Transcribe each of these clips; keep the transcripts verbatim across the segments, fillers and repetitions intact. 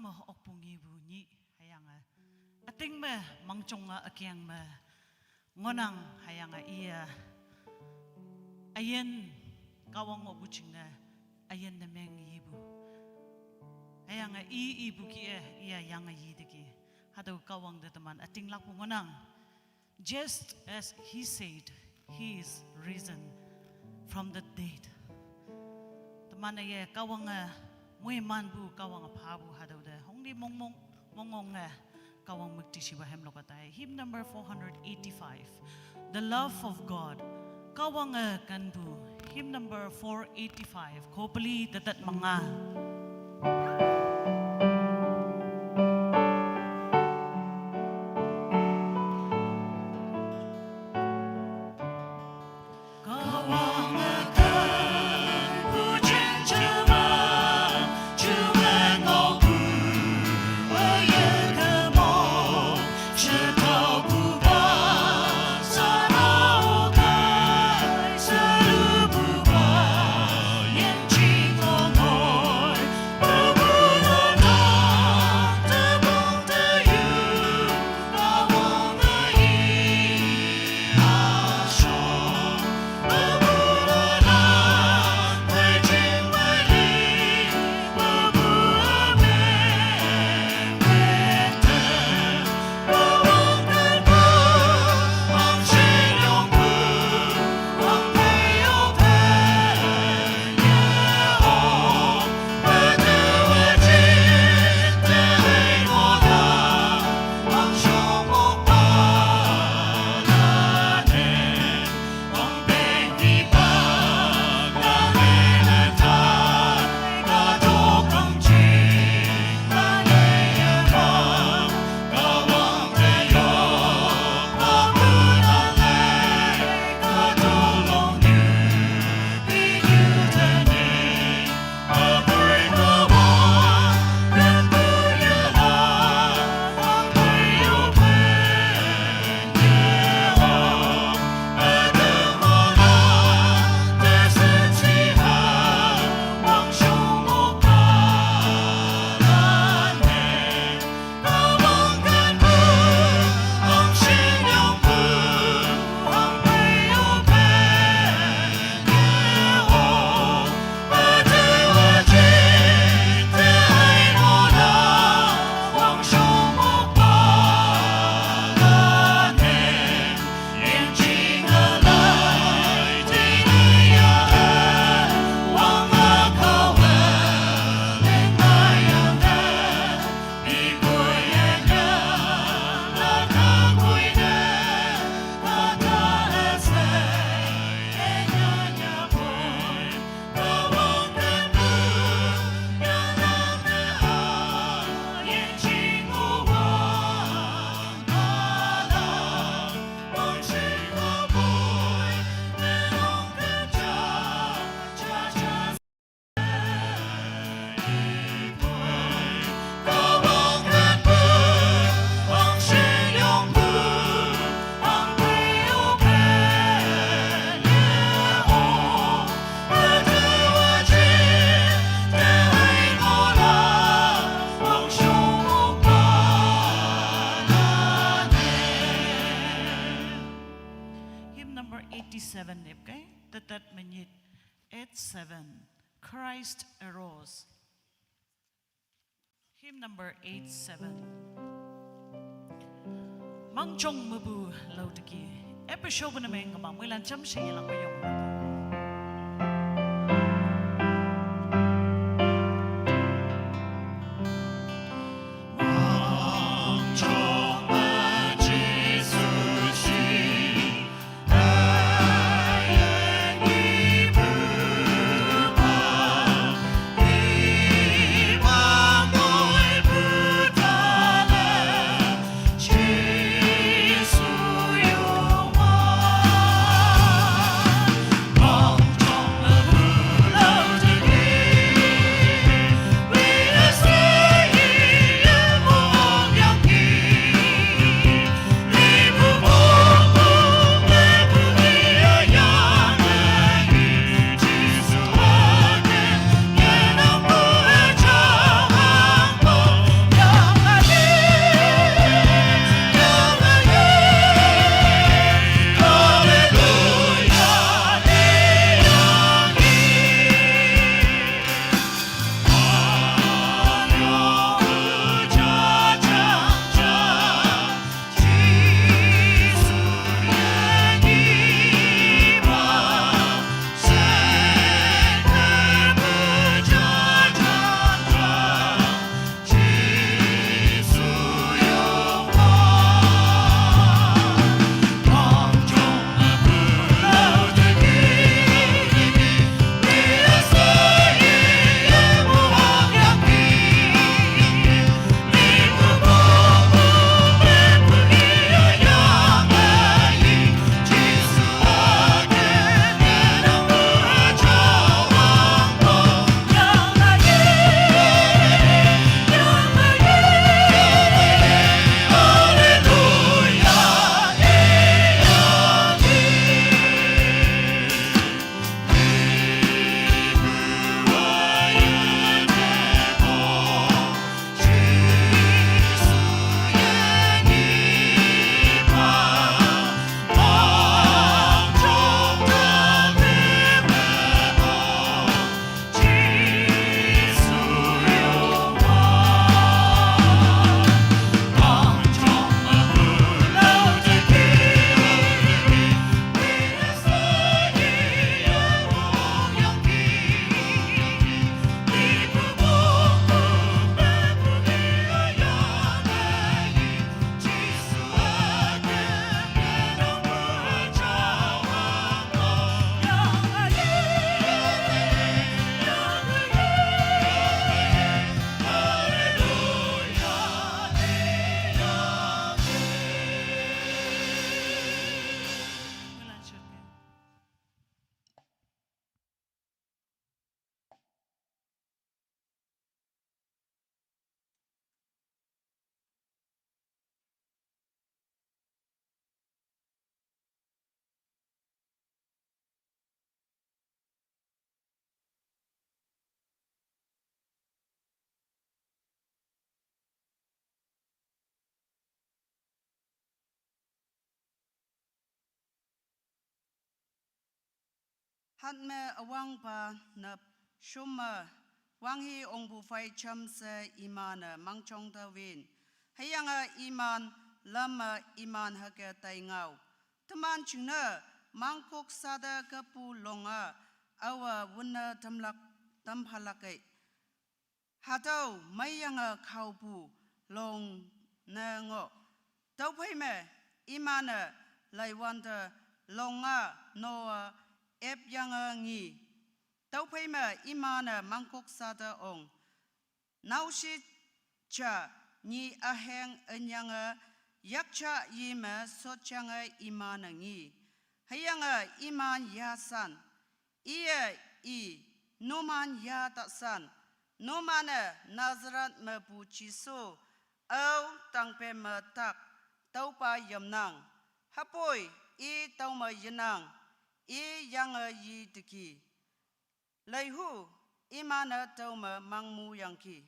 me okpu ngipu nyih, hüyange ütingme mangchong-a ükeng me ngohnang, hüyange iye üyin Kahwang ngohpu jingne üyin ne meng yipu. Hüyange i ipu kih-e iye yange yiteki. Hatüo Kahwang te teman ütinglakpu ngohnang. Just as he said, he is risen from the dead. Teman-e ye Kahwange moimanpu, Kahwange phapu hatüo te hongli mongmong, mongonge Kahwang müktishipa hemlok-a tai. Hymn number four hundred eighty-five, The Love of God. Kahwange kenpu. Hymn number four eighty-five. Khopeli tetet menga. Hymn number eighty-seven, ipkei, tetet menyit, eight seven, Christ arose. Hymn number eight seven. Mangjong mepu laoteki. Episode ne meng kema, moilan jamshe yelakpe yong. Hatme awangpa nap shoma wanghi ongpu phai chamse iman-e mangchong ta win. Hüyange iman lamme iman hüke tai ngao. Teman jingne mangkok sate kepu longa awa wünne tamlak tamphalak-e. Hatüo meiyange khaopu long ne ngoh. Tüophei me iman-e laiwante longa Noah ep yange ngi. Tüophei me iman-e mangkok sate ong. Naoshi ja nyi üheng ünyange yakja yi me sotjange iman-e ngi. Hüyange iman yasan. Iye i, numan ya tasan, numan-e Nazareth mepu Jesu, ao tangpe me tak, tüopa yamnang. Hüpoi i tüome yenang, i yange yi teki. Leihu, iman-e tüome mangmu yangki.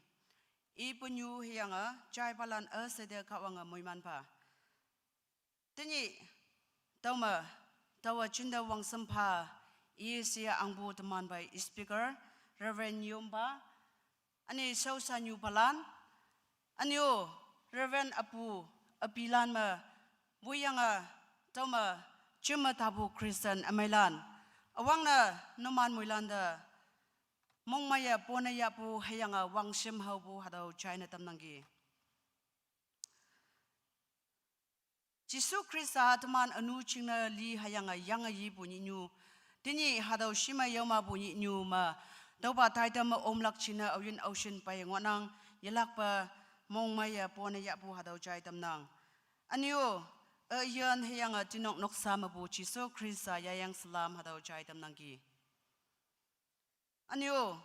I penyu hüyange jaipalan üshei te Kahwange moimanpha. Tenyih, tüome, taowa jinte wangsampha, E C A angpu teman pai speaker, Reverend Yompa, üne shaoshanyu palan, üne-o, Reverend apu, apilan me, woiyange, tüome, jeme tapu Christian ümeilan, üwangne, numan moilante, mongmeiye pone yahpu hüyange wangshim haopu hatüo jaine tamnangki. Jesu Khrista teman ünu jingne li hüyange yange yipu nyinyu. Tenyih hatüo shimei yaomapu nyinyu me. Tüopa taitam me omlak jingne aoyin aoshin pei ngohnang, yelakpe mongmeiye pone yahpu hatüo jai tamnang. Üne-o, üyin hüyange tinok noksa mepu Jesu Khrista yayang salam hatüo jai tamnangki. Üne-o,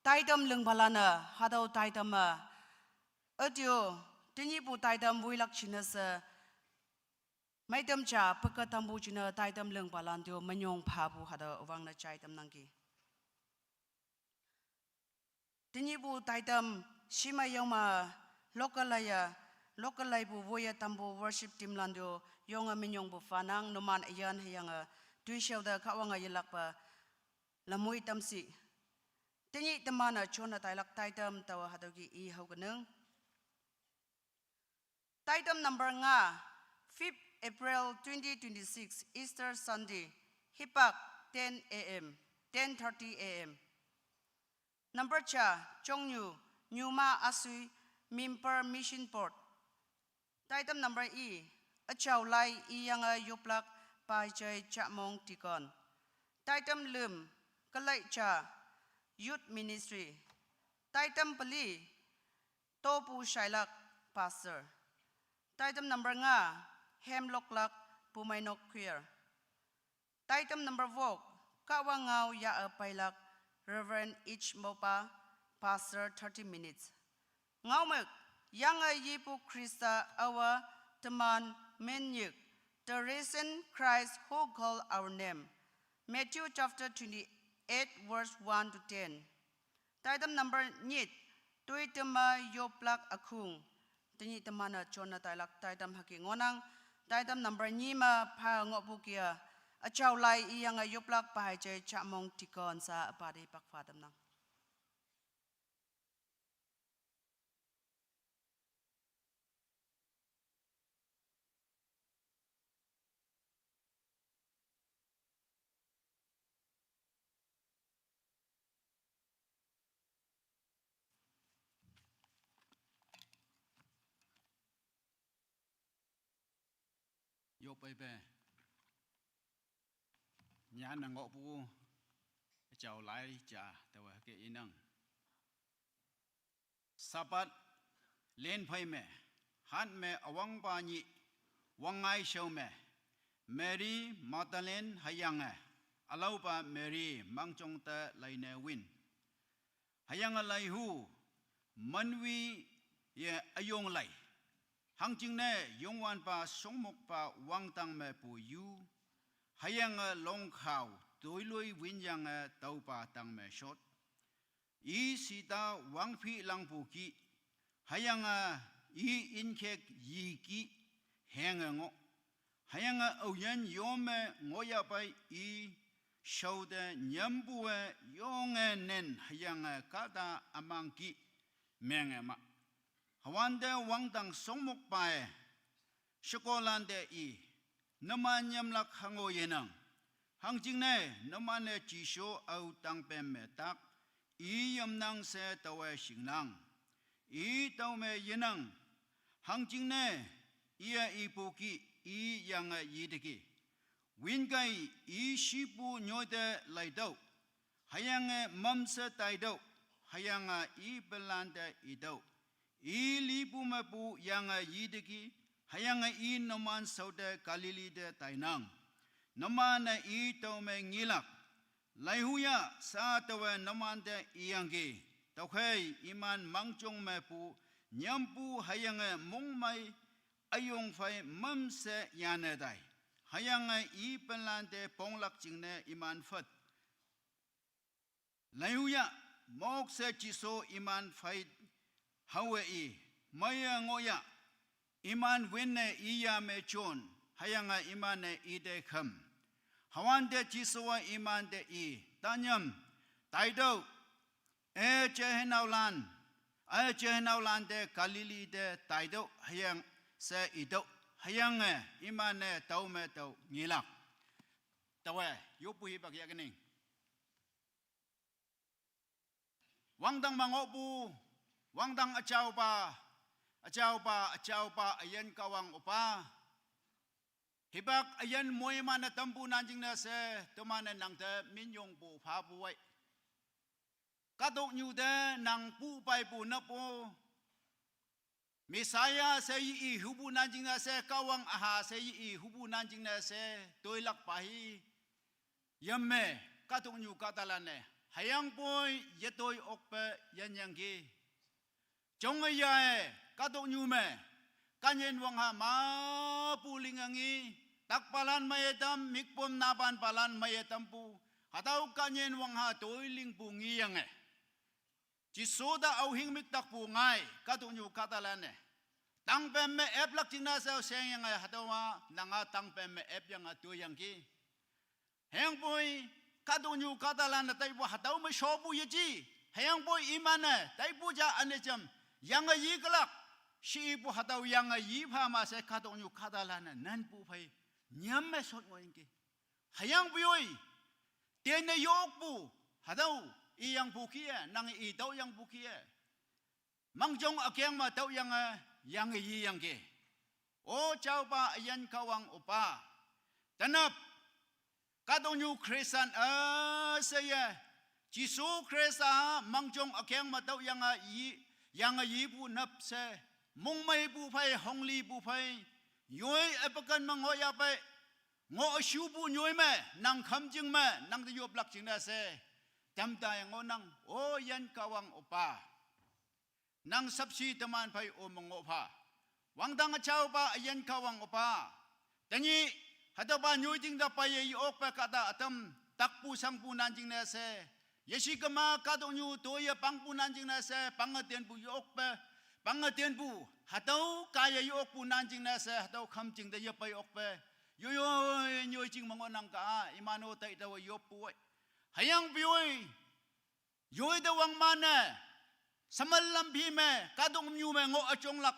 taitam lingpalan-e, hatüo taitam-e, üte-o, tenyihpu taitam woilak jingne she, meitam ja peke tampu jingne taitam lingpalan te-o minyong phapu hatüo üwangne jai tamnangki. Tenyihpu taitam shimei yaoma local laiye, local laipu woiye tampu worship teamlan te-o yonge minyongpu phanang numan üyin hüyange toishao te Kahwange yelakpe lamoi tamshi. Tenyih teman-e jone tailak taitam taowa hatüoki i haokenang. Taitam number nga, fifth April twenty twenty-six, Easter Sunday, hipak ten A M, ten thirty A M. Number ja, Chongnyu, Nyuma Asui, Mimper Mission Board. Taitam number i, üjao lai iyange yoplak Paijai Jamong Deacon. Taitam lüm, Kelaija Youth Ministry. Taitam peli, Topu Shailak Pastor. Taitam number nga, Hemloklak Pumeinok Choir. Taitam number wok, Kahwang ngao ya-e peilak Reverend H Mopa, Pastor thirty minutes. Ngaomük, yange yipu Khrista awa teman menyik, the risen Christ who call our name. Matthew chapter twenty-eight, verse one to ten. Taitam number nyit, toi tema yoplak ükhung. Tenyih teman-e jone tailak taitam hüke ngohnang. Taitam number nyi me pha ngohpu kia, üjao lai iyange yoplak Paijai Jamong Deacon sha üpa te pakpha tamnang. Yopeipe. Nyanne ngohpu, üjao lai ja taowe hüke inang. Sabbath len phei me, hat me üwangpa nyih, wangngai shao me, Mary Magdalene hüyange, ülaopa Mary mangjong te leine win. Hüyange laihu, manwi ye üyong lai. Hangjingne Youngwanpa shongmokpa wangdang mepu yu, hüyange longkhao toiloi winyange tüopa tang me shot. I shita wangphilangpu kih, hüyange i inkek yi kih, henge ngoh. Hüyange aoyin yome ngohyahpei i shaote nyampu-e yonge nen hüyange kahta ümang kih menge ma. Hüwante wangdang songmokpawe shekolante i, numan nyamlak hango yenang. Hangjingne numan-e Jesu ao tangpem me tak i yamnang she taowe shingnang. I tao me yenang. Hangjingne iye ipu kih i yange yiteki, winkai i shipu nyoite laitüoh, hüyange mamshe taitüoh, hüyange i pelante itüoh. I lipu mepu yange yiteki, hüyange i numan shaote Galilee te tainang. Numan-e i tao me ngelak. Laihuya, sha taowe numante iyangki. Tüokhei iman mangjong mepu nyampu hüyange mongmei üyong phei mamshe yane tai. Hüyange i pelante ponglak jingne iman phüt. Laihuya, mokshe Jesu iman phei haowe i, meiye ngohya, iman winne iya me jon, hüyange iman-e ite khüm. Hüwante Jesuwa imante i, tanyam, taitüoh, e jeheinaolan, e jeheinaolante Galilee te taitüoh, hüyang she itüoh, hüyange iman-e tao me tao ngelak. Taowe yoppu hipak yahkening. Wangdang me ngohpu, wangdang üjaopa, üjaopa, üjaopa üyin Kahwang opa. Hipak üyin moiman-e tampu nan jingne she, teman-e nangte minyongpu phapu wei. Kahtoknyu te nang pu peipu nap-o. Messiah she yi i hupu nan jingne she, Kahwang üha she yi i hupu nan jingne she, toilakpa hi. Yamme, kahtoknyu kahtalan-e, hüyangpoi yetoi okpe yanyangki. Jongyae, kahtoknyu me, kahnyin wangha mapu lingyangki, takpalan meiye tam, mikpom napanpalan meiye tampu, hatüo kahnyin wangha toi lingpu ngeyange. Jesu te aohing miktakpu ngai, kahtoknyu kahtalan-e. Tangpem me eplak jingne she shengyange hatüowa, nanga tangpem me epyange toiyangki. Hüyangpoi, kahtoknyu kahtalan-e taipu hatüo me shopu yeji. Hüyangpoi iman-e, taipu ja üne jam, yange yikelak, shipu hatüo yange yi pha ma she kahtoknyu kahtalan-e nanpu phei, nyam me shot ngohyangki. Hüyangpoi, tene yokpu, hatüo, iyangpu kih-e, nang itüoh yangpu kih-e. Mangjong ükeng me tüoyange, yange yiyangki. O jaopa üyin Kahwang opa. Tenap, kahtoknyu Christian üsheiye, Jesu Khrista mangjong ükeng me tüoyange yi, yange yipu nap she, mongmeipu phei, honglipu phei, yoi üpaken me ngohyapei, ngoh üshupu nyoi me, nang khümjing me, nang te yoplak jingne she, tamta ngohnang, o üyin Kahwang opa. Nang shapshi teman phei o me ngoh pha. Wangdang üjaopa üyin Kahwang opa. Tenyih, hatüopa nyoijing te peiye yokpe kahta ütam, takpu shangpu nan jingne she. Yeshi kema kahtoknyu toiye pangpu nan jingne she, pange tenpu yokpe, pange tenpu, hatüo kaiye yokpu nan jingne she, hatüo khümjing te yepei okpe. Yoiyoi, nyoijing me ngohnang ka, iman-o taitüowe yoppu wei. Hüyangpoi, yoi te wangman-e, sheman lamphi me, kahtoknyu me ngoh üjonglak,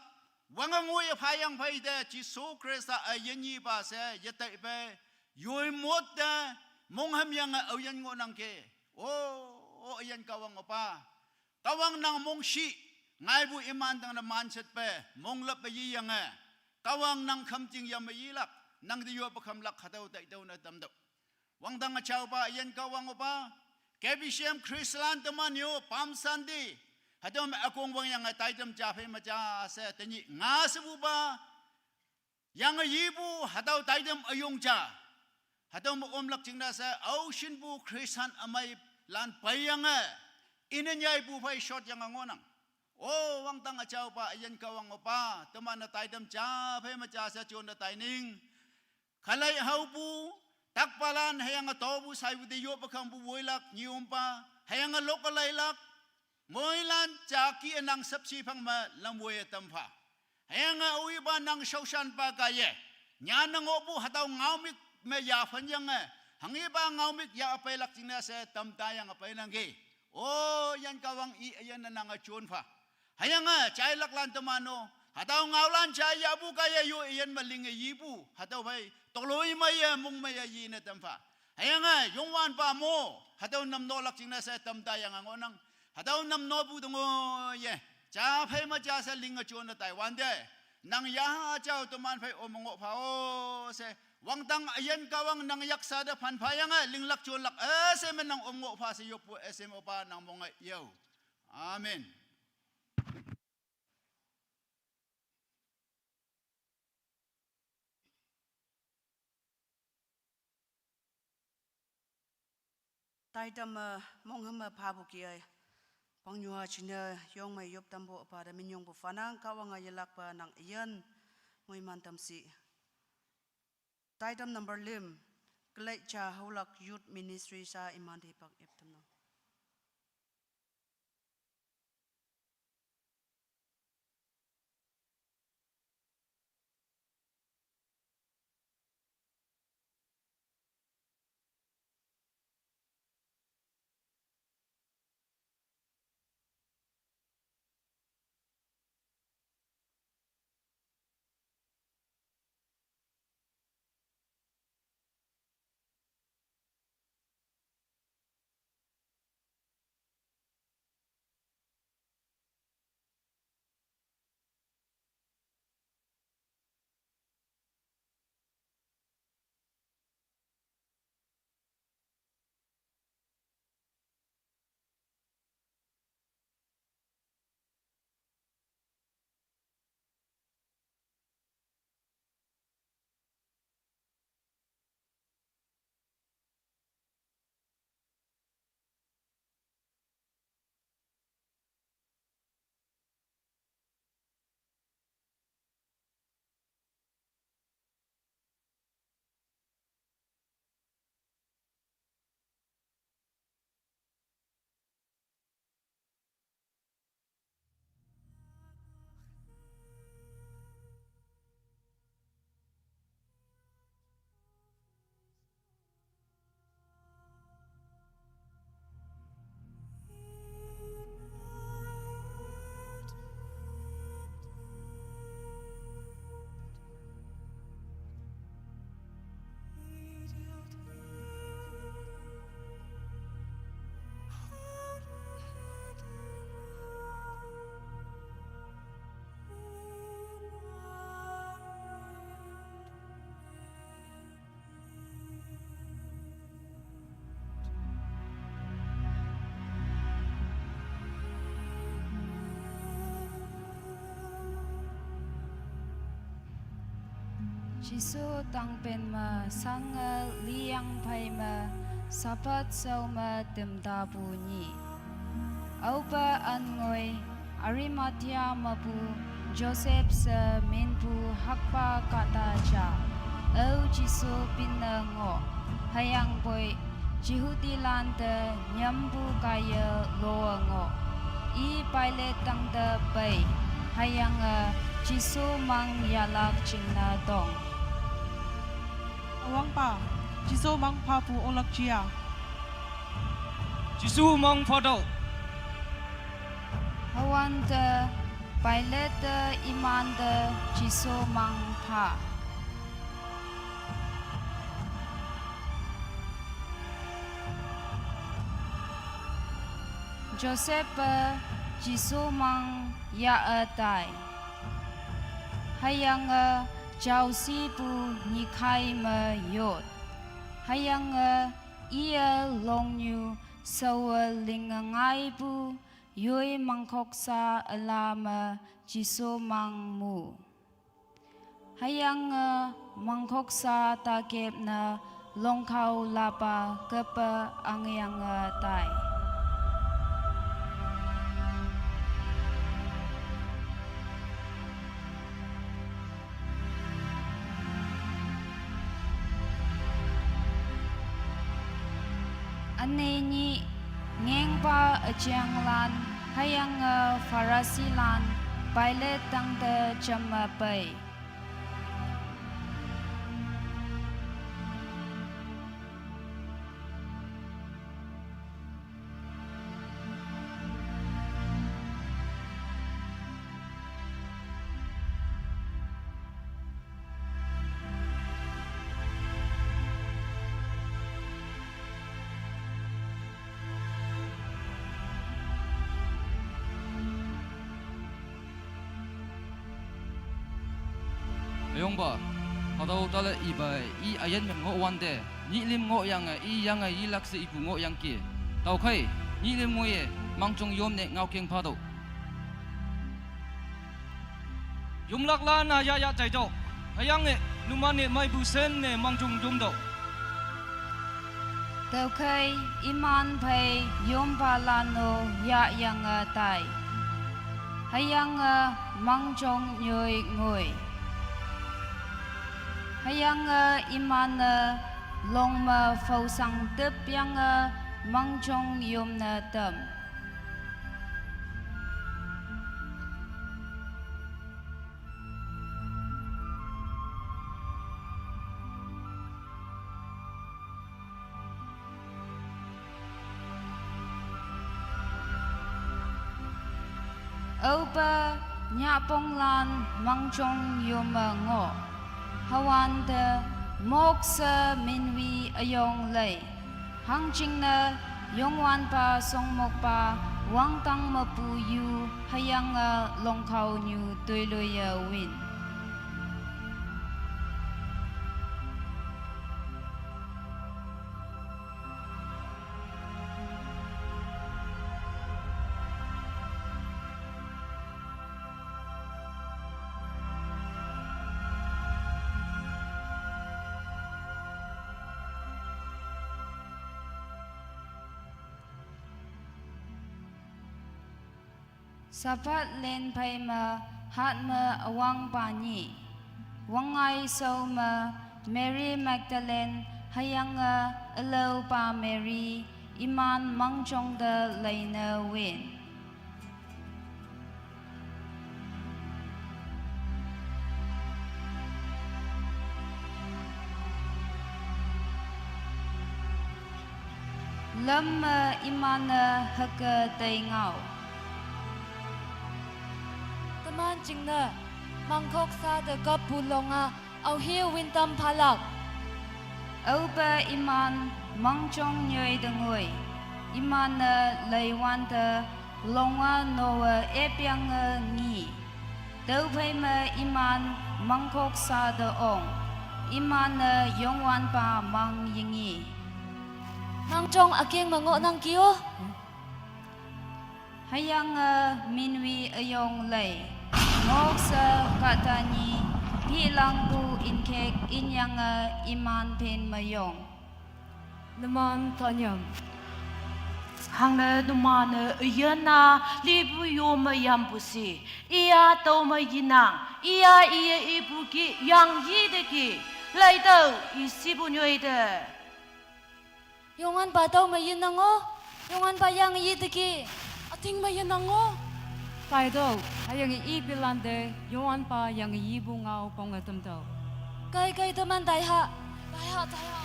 wange ngoiye phayang phei te, Jesu Khrista üyin yipa she, yetaipe, yoi mot te, mongham yange aoyin ngohnangki. O, o üyin Kahwang opa. Kahwang nang mongshih, ngaipu iman tangte manshetpe, monglüppe yiyange. Kahwang nang khümjing yame yilak, nang te yoppe khümlak hatüo taitüoh ne tamtüoh. Wangdang üjaopa üyin Kahwang opa, K B C M Christian teman-e-o Palm Sunday, hatüo me ükong wangyange taitam ja phei me ja she tenyih nga shepupa, yange yipu hatüo taitam üyong ja. Hatüo me omlak jingne she, aoshinpu Christian ümeilan peiyange, inen yaipu phei shotyange ngohnang. O wangdang üjaopa üyin Kahwang opa, teman-e taitam ja phei me ja she jonne taining. Khalai haopu, takpalan hüyange topu shaipu te yoppe khangpu woilak, nyiumpa, hüyange lok ülailak, moilan jaki nang shapshi phang me lam woiye tampha. Hüyange aohipa nang shaoshanpa kaiye, nyanne ngohpu hatüo ngaomük me yaphan yange, Hanghepa ngaomük ya üpeilak jingne she tamta yange peinangki. O, yan Kahwang i üyin-e nange jon pha. Hüyange jailaklan teman-o, hatüo ngaolan ja yahpu kaiye yo üyin me linge yipu, hatüo phei toloi meiye mongmeiye yine tam pha. Hüyange Youngwanpa mo, hatüo nam nolak jingne she tamta yange ngohnang. Hatüo nam nopu te ngoiye, ja phei me ja she linge jonne taiwante, nang ya jao teman phei ome ngoh pha-o she, wangdang üyin Kahwang nang yaksa te phan phayange linglak jonlak üshei me nang ome ngoh pha she yoppu üshei me-o pa nang monge yao. Amen. Taitam me monghüm me phapu ki-e, pangnyuha jingne yong me yop tampu üpa te minyongpu phanang Kahwange yelakpa nang üyin moiman tam shi. Taitam number lüm, Kaleja Haolak Youth Ministry sha imante hipak ep tamnang. Jesu tangpen me sange liyang phei me Sabbath shao me temtapu nyih. Aope ün ngoi Arimathea mepu Joseph she minpu hakpa kahta ja, ao Jesu pinne ngoh, hüyangpoi Jehudilante nyampu kaiye lowe ngoh. I Pilate tangte pei, hüyange Jesu mang yahlak jingne tong. Üwangpa, Jesu mang phapu olak jia. Jesu mang phatüoh. Hüwante Pilate-e imante Jesu mang pha. Joseph-e Jesu mang yah-e tai. Hüyange jaoshipu nyikhai me yot. Hüyange iye longnyu shaowe linge ngaipu yoi mangkoksa üla me Jesu mang mu. Hüyange mangkoksa takep ne longkao lapa kepe angyange tai. Üne nyih ngengpa üjenglan hüyange Phariseelan Pilate tangte jamme pei. Ayongba, hatüo tale ipa i üyin me ngohwante, nyih lim ngohyange i yange yilak she ipu ngohyangki. Tüokhei, nyih lim ngoiye, mangjong yom ne ngaokeng phatüoh. Yomlaklan-a yahya jaitüoh. Hüyange numan-e meipu shen ne mangjong yomtüoh. Tüokhei, iman phei yompalan-o yahyange tai. Hüyange mangjong nyoi ngoi. Hüyange iman-e long me phaosang tepyange mangjong yomne tam. Aope nyahponglan mangjong yome ngoh. Hüwante mokshe minwi üyong lei. Hangjingne Youngwanpa shongmokpa wangdang mepu yu hüyange longkhaonyu toiloiye win. Sabbath len phei me hat me üwangpa nyih. Wangngai shao me Mary Magdalene hüyange ülaopa Mary iman mangjong te leine win. Lam me iman-e hüke tei ngao. Teman jingne mangkok sa te kappu long-a aohe win tam phalak. Aope iman mangjong nyoi te ngoi. Iman-e leiwante long-a nowe epyange ngi. Tüophei me iman mangkok sa te ong. Iman-e Youngwanpa mang yengi. Mangjong ükeng me ngohnangki-o. Hüyange minwi üyong lei. Ngokshe kahta nyi, pilangpu inkek inyange iman pen meyong. Numan tanyam. Hangne numan-e üyin-a lipu yome yampu shi. Iya tüome yinang. Iya iye ipu ki yang yiteki. Leitüoh, ishipu nyoite. Youngwanpa tüome yinang-o, Youngwanpa yange yiteki. Üting me yinang-o. Taitüoh, hüyange i pilante Youngwanpa yange yipu ngao ponge tamtüoh. Kai kai teman taiha, taiha, taiha.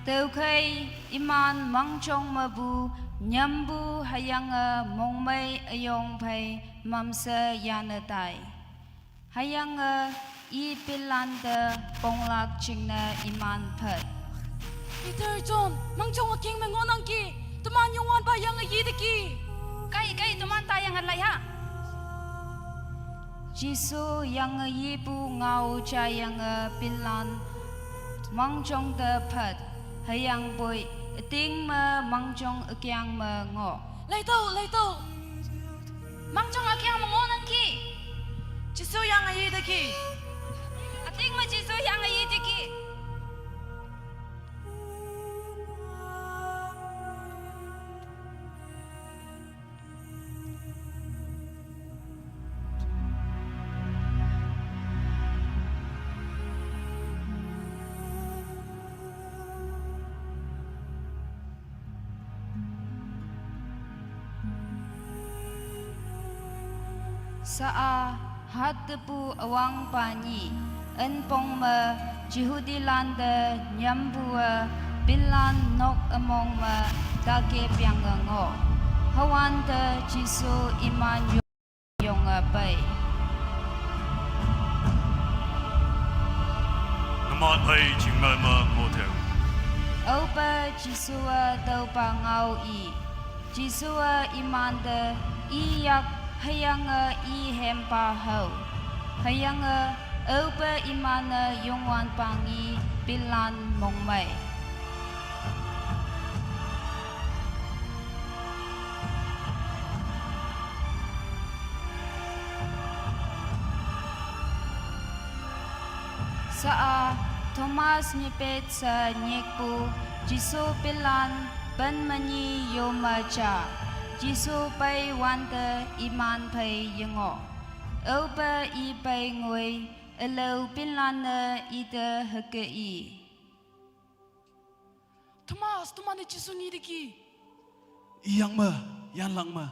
Tüokhei iman mangjong mepu nyampu hüyange mongmei üyong phei mamshe yane tai. Hüyange i pilante ponglak jingne iman phet. Peter, John, mangjong ükeng me ngohnangki, teman Youngwanpa yange yiteki. Kai kai teman taiyange laiha. Jesu yange yipu ngao jayange pilan mangjong te phet, hüyangpoi üting me mangjong ükeang me ngoh. Leitüoh, leitüoh. Mangjong ükeang me ngohnangki. Jesu yange yiteki. Üting me Jesu yange yiteki. Sa-a, hattepu üwangpa nyih, ünpong me Jehudilante nyampu-e pilan nok ümong me takepyange ngoh. Hüwante Jesu iman yonge pei. Numan phei jingmei me ngohtüoh. Aope Jesu-a tüopa ngao i. Jesu-a imante i yak hüyange i hempa hao. Hüyange Aope iman-e Youngwanpa ngi pinlan mongmei. Sa-a, Thomas nyepet she nyikpu, Jesu pinlan pen menyi yome ja, Jesu pei wante iman phei yengoh. Aope i pei ngoi, ülao pinlan-e ite hüke i. Thomas, teman-e Jesu ngi teki. Iyang me, yanlak me.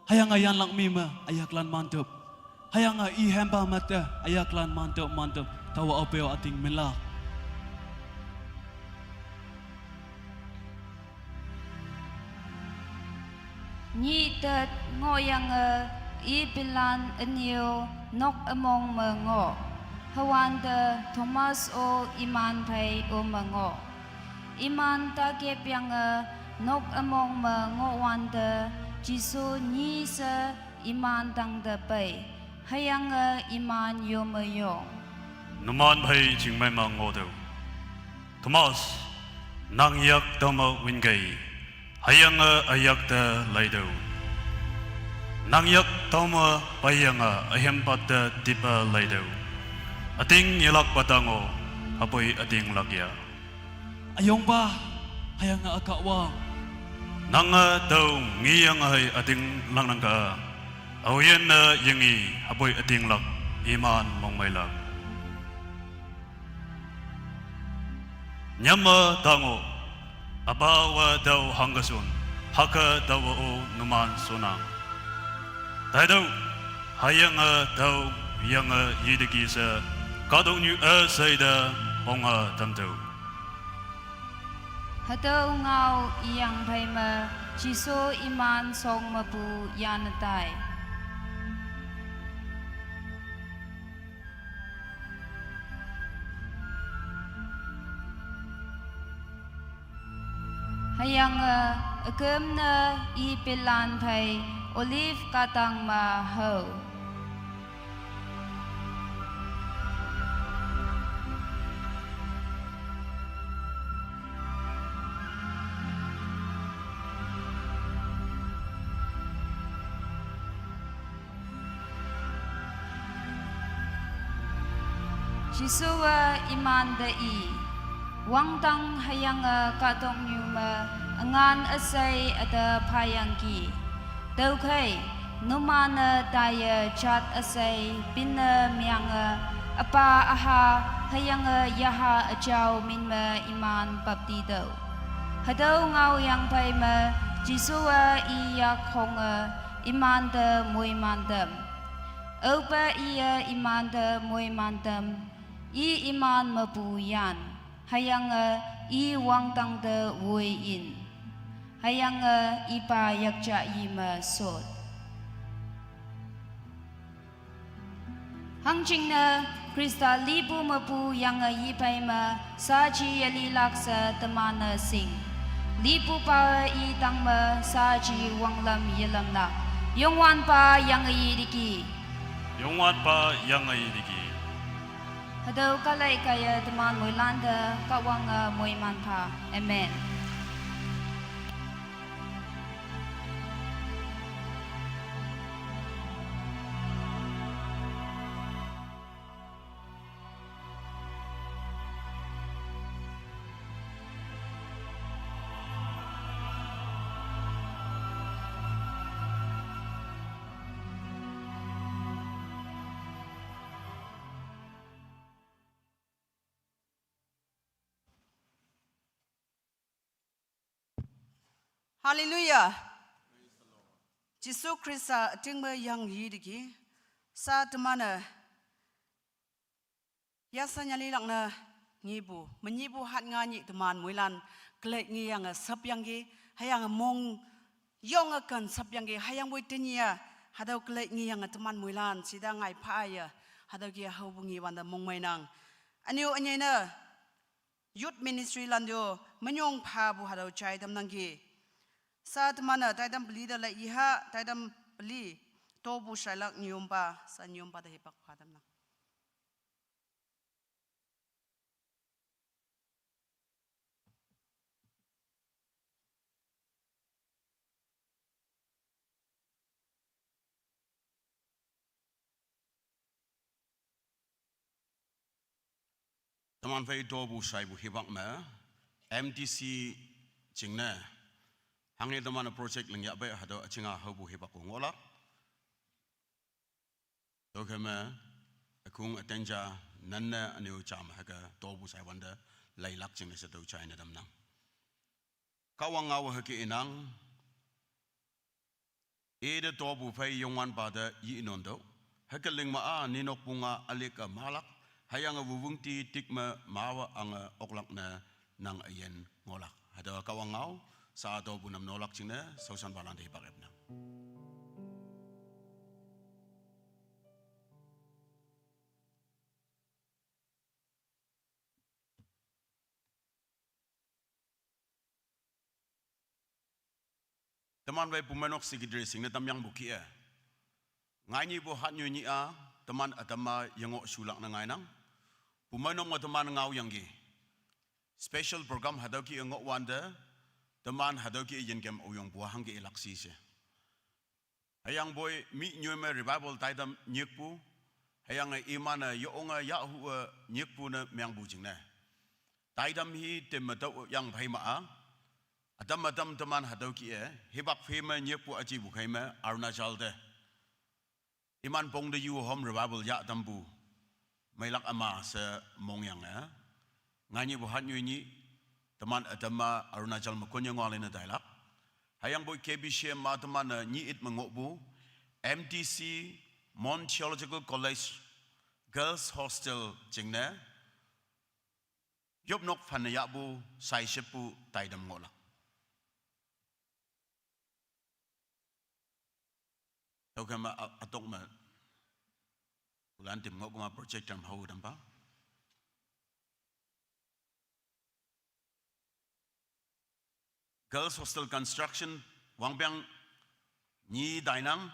Hüyange yanlak mi me, üyaklan mantup. Hüyange i hempa mete, üyaklan mantup, mantup. Taowe aopeo üting minlak. Nyih tet ngohyange, i pinlan ünyo nok ümong me ngoh. Hüwante Thomas-o iman phei ome ngoh. Iman takepyange nok ümong me ngohwante Jesu nyi she iman tangte pei. Hüyange iman yome yong. Numan phei chingmei me ngohtüoh. Thomas, nang yak tüome winkei. Hüyange üyak te leitüoh. Nang yak tüome peiyange ühempot te tipe leitüoh. Üting yelakpa tang-o, hüpoi ütinglak ya. Üyongpa, hüyange ükahwang. Nange tao ngiyange hei ütinglak nang ka. Aoyinne yengi hüpoi ütinglak iman mongmeilak. Nyame tang-o, Apawe tao hangke shon, hüke taowe-o numan shonnang. Taitüoh, hüyange tao yange yiteki she, kahtoknyu üshei te ponge tamtüoh. Hatüo ngao iyang phei me, Jesu iman shong mepu yanne tai. Hüyange, üküm ne i pinlan phei Olive kahtang me hao. Jesuwe imante i, wangdang hüyange kahtoknyu me üngan üshei üte phayangki. Tüokhei, numan-e taiye jat üshei pinne menge, üpa üha, hüyange yaha üjao min me iman baptitüoh. Hatüo ngaoyang phei me, Jesuwe i yak honge, imante moiman tam. Aope iye imante moiman tam, i iman mepu yan, hüyange i wangdang te woi in, hüyange ipa yakja yi me sot. Hangjingne Khrista lipu mepu yange yi phei me, shaaji yelilak she teman-e shing. Lipupawe i tang me shaaji wanglam yelamlak. Youngwanpa yange yiteki. Youngwanpa yange yiteki. Hatüo kalei kaiye teman moilante Kahwange moiman pha. Amen. Hallelujah. Jesu Khrista ütingme yang yiteki. Sa teman-e yasanyalilak ne ngipu, menyihpu hat nga nyih teman moilan, kelei ngiyange shapyangki, hüyange mong yonge ken shapyangki, hüyangpoi tenyih-a, hatüo kelei ngiyange teman moilan shita ngai pha ye, hatüo ke haopu ngi wante mongmeinang. Ünyu ünyei ne, Youth Ministry lan-o menyong phapu hatüo jai tamnangki. Sa teman-e taitam peli te lei iha, taitam peli, topu shailak nyompa, sa nyompa te hipak pha tamnang. Teman phei topu shaipu hipak me, M T C jingne, hanghe teman project ling yahpei hatüo üjinga haopu hipak-o ngohlak. Tüokhei me, ükong üten ja, nanne üne-o jam hüke topu shaiwante, leilak jingne she tüo jaine tamnang. Kahwang ngao hüke inang, ite topu phei Youngwanpa te yi nontüoh. Hüke ling me-a ninokpu nga ülick-e mahlak, hüyange wuwüngti tik me mawe ange oklak ne nang üyin ngohlak. Hatüo Kahwang ngao, sa topu nam nolak jingne, shaoshanpalan te hipak epnang. Teman phei pumeinok secretary shingne tamyangpu kih-e, ngainyihpu hatnyu nyih-a, teman ütam-a yengoh shulak ne ngainang. Pumeinok me teman ngaoyangki, special program hatüo kih-e ngohwante, teman hatüo kih-e yinkem oyongpu hangke ilak shi she. Hüyangpoi mih nyoi me revival taitam nyikpu, hüyange iman-e yonge yahhu-e nyikpu ne mengpu jingne, taitam hi temme tüoyang phei ma-a, ütam ütam teman hatüo kih-e hipak phei me nyikpu üjipu khei me Arunachal te, iman pong te yu home revival yahtampu, meilak üma she mongyange, ngainyihpu hatnyu nyih, teman ütam-a Arunachal me konye ngoh lene tailak. Hüyangpoi K B C M ma teman-e nyih it me ngohpu, M T C, Mon Theological College, Girls Hostel jingne, yopnok phanne yahpu, shaishippu taitam ngohlak. Tüokhei me, a, ütok me, ulan tim ngoh kema project tam hao tampa. Girls Hostel construction wangpeng nyi tainang.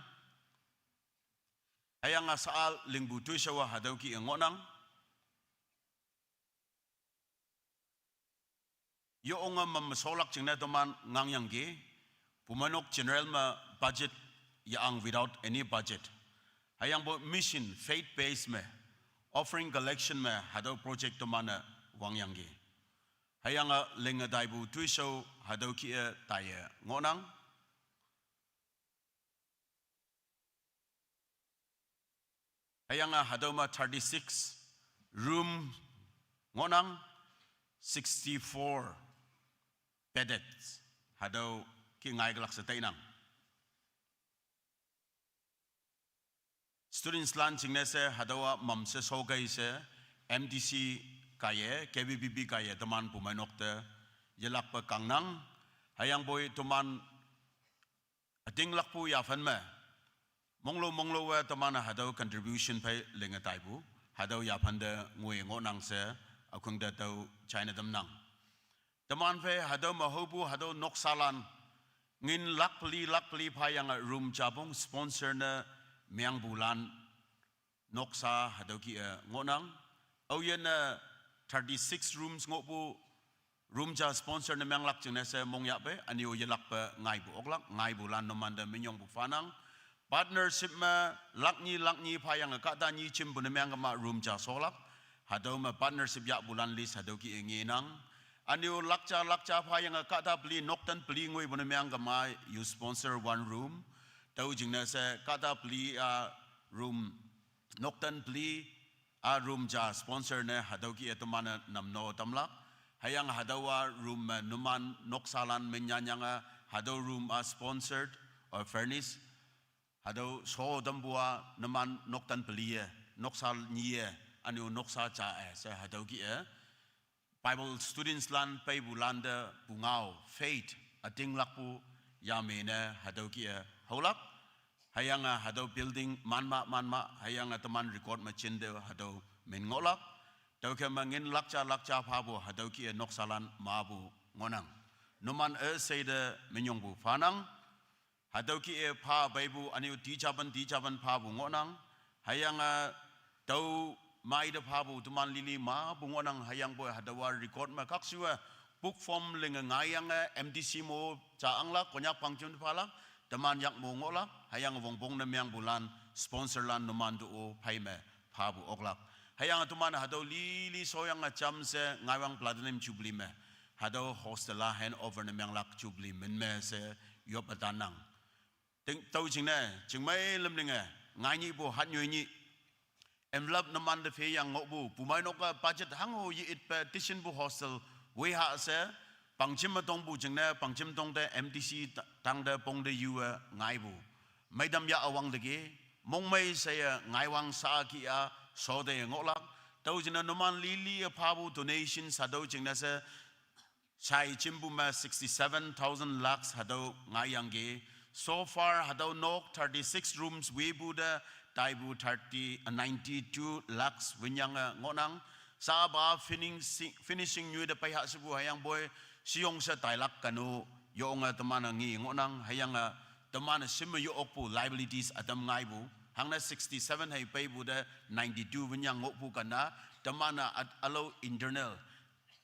Hüyange saal lingpu toishao-a hatüo kih-e ngohnang. Yonge mame sholak jingne teman ngangyangki, pumeinok general me budget yah-ang without any budget. Hüyangpoi mission, faith base me, offering collection me hatüo project teman-e wangyangki. Hüyange linge taipu toishao hatüo kih-e taiye ngohnang. Hüyange hatüo me thirty-six room ngohnang, sixty-four bedded. Hatüo kih ngaikelak she tainang. Studentslan jingne she hatüowa mamshe shokei she M D C kaiye, K B B B kaiye teman pumeinok te yelakpe kangnang. Hüyangpoi teman ütinglakpu yaphan me, monglo monglowe teman-e hatüo contribution phei linge taipu, hatüo yaphan te ngoi ngohnang she, ükhong te tüo china tamnang. Teman phei hatüo me haopu hatüo noksalan, ngin lakh peli lakh peli phayange room japong sponsor ne mengpulan, noksa hatüo kih-e ngohnang. Aoyinne thirty-six rooms ngohpu, room ja sponsor ne menglak jingne she mongyahpei, üne-o yelakpe ngaipu oklak, ngaipulan numante minyongpu phanang. Partnership me lakh nyi lakh nyi phayange kahta nyi jimpu ne mengkema room ja sholak. Hatüo me partnership yahpulan list hatüo kih-e ngenang. Üne-o lakh ja lakh ja phayange kahta peli nokten peli ngoipu ne mengkema, you sponsor one room. Tüo jingne she kahta peli-a room, nokten peli-a room ja sponsor ne hatüo kih-e teman-e namno tamlak. Hüyange hatüowa room me numan noksalan minyanyange hatüo room-a sponsored or furnished, hatüo sho tampu-a numan nokten peli-e, noksa nyi-e, üne-o noksa ja-e she hatüo kih-e Bible studentslan peipulante pungao, faith, ütinglakpu yame ne hatüo kih-e haolak. Hüyange hatüo building manma manma, hüyange teman record me jinte hatüo min ngohlak. Tüokhei me ngin lakh ja lakh ja phapu hatüo kih-e noksalan mapu ngohnang. Numan üsheite minyongpu phanang. Hatüo kih-e pha peipu üne-o tijapan tijapan phapu ngohnang. Hüyange tüo meite phapu teman lili mapu ngohnang. Hüyangpoi hatüowa record me khakshuwe book form linge ngaiyange M D C mo ja anglak, Konyak pangjem phalak, teman yak mo ngohlak. Hüyange wongpong ne mengpulan, sponsorlan numan te-o phei me phapu oklak. Hüyange teman hatüo lili shoyange jamshe ngaiwang Platinum Jubilee me hatüo hostel-a hand over ne menglak Jubilee min me she yop ütanang. Ting tüo jingne, jingmei lümlinge, ngainyihpu hatnyoinyih, envelope numante pheyang ngohpu, pumeinok-e budget hango ye-itpe Teaching pu hostel, weha she, Pangjim me tongpu jingne, Pangjim tongte M T C ta-, tangte pongte yuwe ngaipu. Meitam yah üwangteki, mongmei sheye ngaiwang sha ki-a, shoteye ngohlak. Tüo jingne numan lili-e phapu donation hatüo jingne she, shai jimpu me sixty-seven thousand lakhs hatüo ngaiyangki. So far hatüo nok thirty-six rooms wepu te taipu thirty, uh, ninety-two lakhs winyange ngohnang. Sapa finishing, finishing nyoite peiha shepu hüyangpoi shiyong she tailak kanu yonge teman-e ngi ngohnang, hüyange teman-e shim me yo-okpu liabilities ütam ngaipu. Hangne sixty-seven hei peipu te ninety-two winyang ngohpu kana, teman-e at ülao internal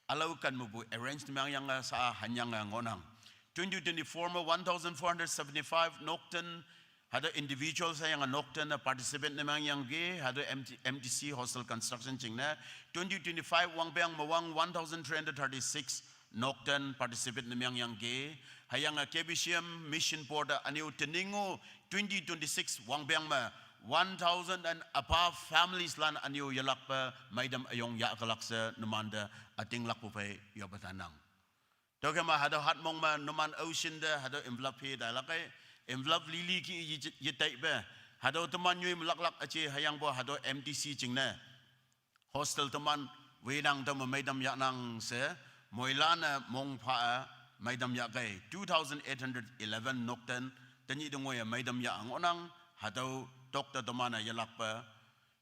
ülao kan mepu arrange ne mengyange sha hanyange ngohnang. Twenty twenty-four me one thousand four hundred seventy-five nokten, hatüo individuals hüyange nokten-e participate ne mengyangki, hatüo M T, M T C hostel construction jingne. Twenty twenty-five wangpeng me wang one thousand three hundred thirty-six nokten participate ne mengyangki. Hüyange K B C M Mission Board-e ünyu teningo twenty twenty-six wangpeng me one thousand and above families lan ünyu yelakpe meitam üyong yahkelak she numante ütinglakpu phei yop ütanang. Tüokhei me hatüo hatmong me numan ocean te hatüo envelope tailak ei. Envelope lili ki ye, yetaipe. Hatüo teman nyoi me laklak üje hüyangpoi hatüo M T C jingne hostel teman wenang tüo me meitam yahnang she, moilan-e mongpha-e meitam yahkei two thousand eight hundred eleven nokten, tenyih te ngoiye meitam yah ngohnang, hatüo tokte teman-e yelakpe,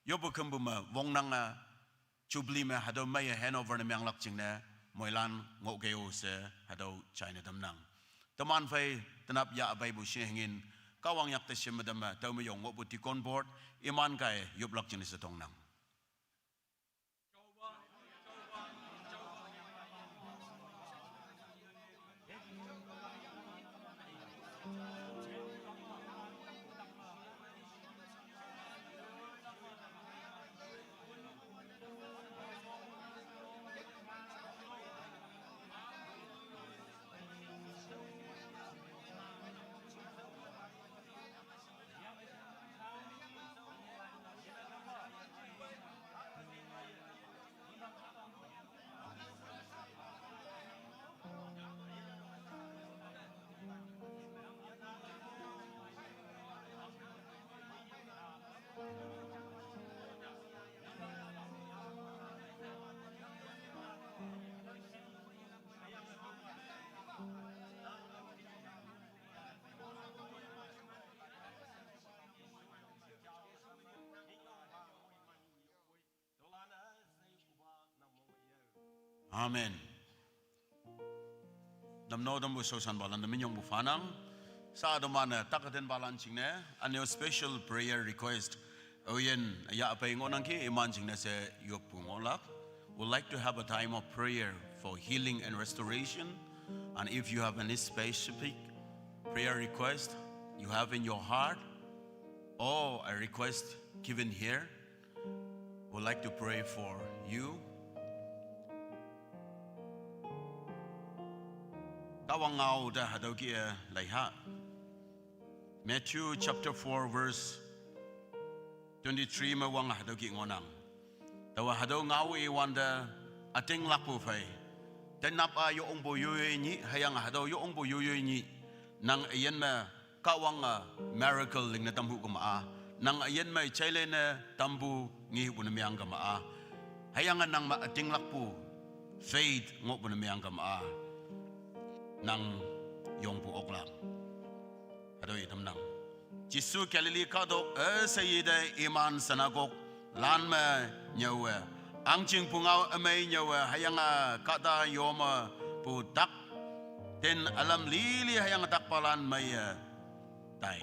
yoppe kümpu me wongnange, Jubilee me hatüo meiye hand over ne menglak jingne, moilan ngohkei-o she hatüo jaine tamnang. Teman phei tenap yah peipu shingin, Kahwang yakte shim me tamme, tüome yong ngohpu deacon board, iman kaiye yoplak jingne she tongnang. Amen. Namno tampu shaoshanpalan te minyongpu phanang. Sha teman-e takatenpalan jingne, ünyu special prayer request. Oyin, yahpei ngohnangki iman jingne she yoppu ngohlak. Would like to have a time of prayer for healing and restoration. And if you have any specific prayer request you have in your heart, or a request given here, would like to pray for you. Kahwang ngao te hatüo kih-e laiha. Matthew chapter four verse twenty-three me wang hatüo kih ngohnang. Taowa hatüo ngao iwante ütinglakpu phei, tenap-a yo-ongpu yoyoi nyih, hüyange hatüo yo-ongpu yoyoi nyih, nang üyin me Kahwange miracle lingne tamhu kema-a, nang üyin me jailene tampu ngehupu ne meang kema-a, hüyange nang me ütinglakpu faith ngohpu ne meang kema-a, nang yongpu oklak. Hatüo itamnang. Jesu Galilee kahtok üsheiye te iman synagogue lan me nyüowe, ahngching pungao ümei nyüowe, hüyange kahta yome pu tak ten ülam lili hüyange takpalan meiye tai.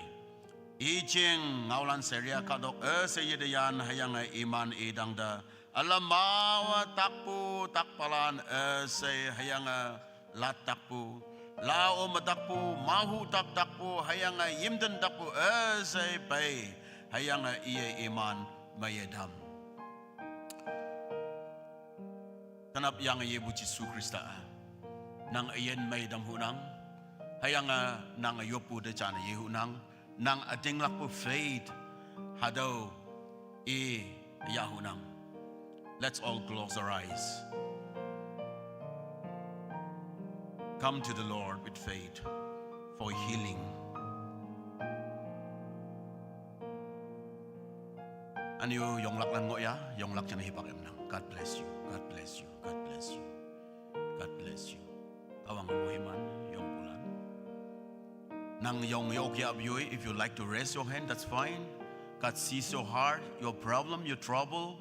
I jing ngaolan Syria kahtok üsheiye te yan hüyange iman idang te ülam mawe takpu takpalan üshei hüyange lat takpu, lao me takpu, mahu tak takpu, hüyange yimten takpu üshei pei, hüyange iye iman meiye tam. Tanap yang yepu Jisu Krista. Nang ayen mei tam hunang. Hüyange nang yoppu te jan ye hunang. Nang ütinglakpu faith hatüo i ya hunang. Let's all close our eyes. Come to the Lord with faith for healing. Anyo yonglaklan ngoh ya, yonglak jane hipak emnang. God bless you. God bless you. God bless you. God bless you. Kahwang moiman yongpulan. Nang yong yok yap yoi, if you like to raise your hand, that's fine. God sees your heart, your problem, your trouble,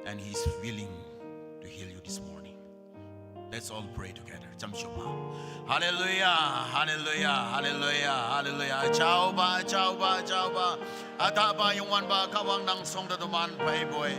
and He's willing to heal you this morning. Let's all pray together. Jamshopa. Hallelujah, hallelujah, hallelujah, hallelujah. Jehova, Jehova, Jehova. Atapa Youngwanpa Kahwang nang shongte toman peipoi.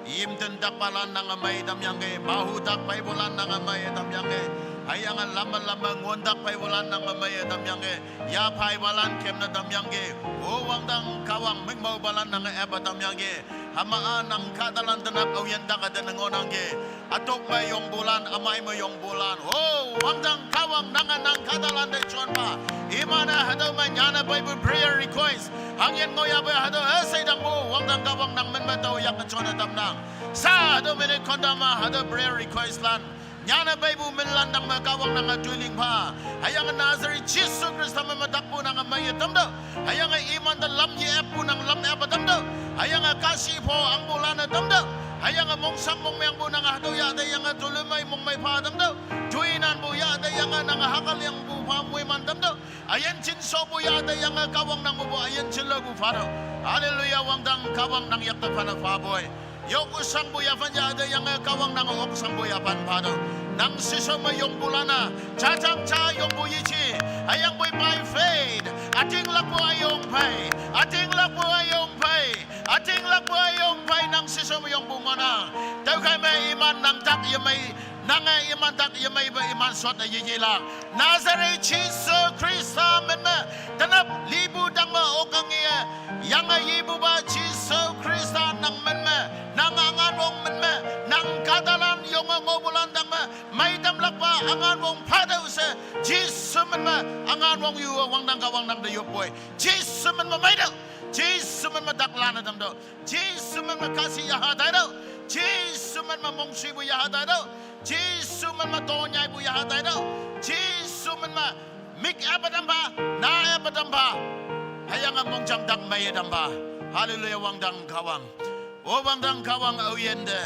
Yimten takpalan nang mei tamyangki, mahutak peipulan nang mei tamyangki. Hüyange lamme lamme ngontak peipulan nang mei tamyangki. Yaphaipalan kemne tamyangki. O wangdang Kahwang mingmaopalan nang epa tamyangki. Hüma-a nang kahtalan tenap aoyin tak-a te ne ngohnangki. Ütok me yongpulan, ümei me yongpulan. O wangdang Kahwang nange nang kahtalan te jonpha. Iman-e hatüo me nyane peipu prayer request. Hangyin ngoh yape hatüo üshei tangpu wangdang Kahwang nang min me tao yak jonne tamnang. Sa hatüo minute konta me hatüo prayer request lan. Nyane peipu minlan tang me Kahwang nange toiling pha. Hüyange Nazareth Jesu Khrista min me takpu nange meiye tamtüoh. Hüyange imante lam ye-eppu nang lam epa tamtüoh. Hüyange kahshih pho angpulan-e tamtüoh. Hüyange mongshang mongmengpu nange hatüo yahte yange tolümei mongmei pha tamtüoh. Toinanpu yahte yange nange hakalingpu pha moiman tamtüoh. Üyin jinshopu yahte yange Kahwang nang mepu üyin jinlaopu phatüoh. Hallelujah, wangdang Kahwang nang yakte phanne phapoi. Yok shangpu yaphan yahte yange Kahwang nange ok shangpu yaphan phatüoh. Nang shishao me yongpulan-a, jajang ja yongpu yeji, hüyangpoi by faith, ütinglakpu üyong phei, ütinglakpu üyong phei, ütinglakpu üyong phei nang shishao me yongpu ngohnang. Tüokhei me iman nang tak yemei, nange iman tak yemeipe iman shot-e yeyelak. Nazareth Jesu Khrista min me, tenap lipu tang me okang-e, yange yepupa Jesu Khrista nang min me, nang üngan wong min me, nang kahtalan yonge ngohpulan tang me, mei tamlakpa üngan wong phatüoh she, Jesu min me, üngan wong yu wangdang Kahwang nang te yoppoi, Jesu min me meitüoh, Jesu min me taklanne tamtüoh, Jesu min me kahshih yaha taitüoh, Jesu min me mongshipu yaha taitüoh, Jesu min me tonyaipu yaha taitüoh, Jesu min me mik epa tampha, na epa tampha, hüyange mongjang tak meiye tampha. Hallelujah, wangdang Kahwang. O wangdang Kahwang aoyinte,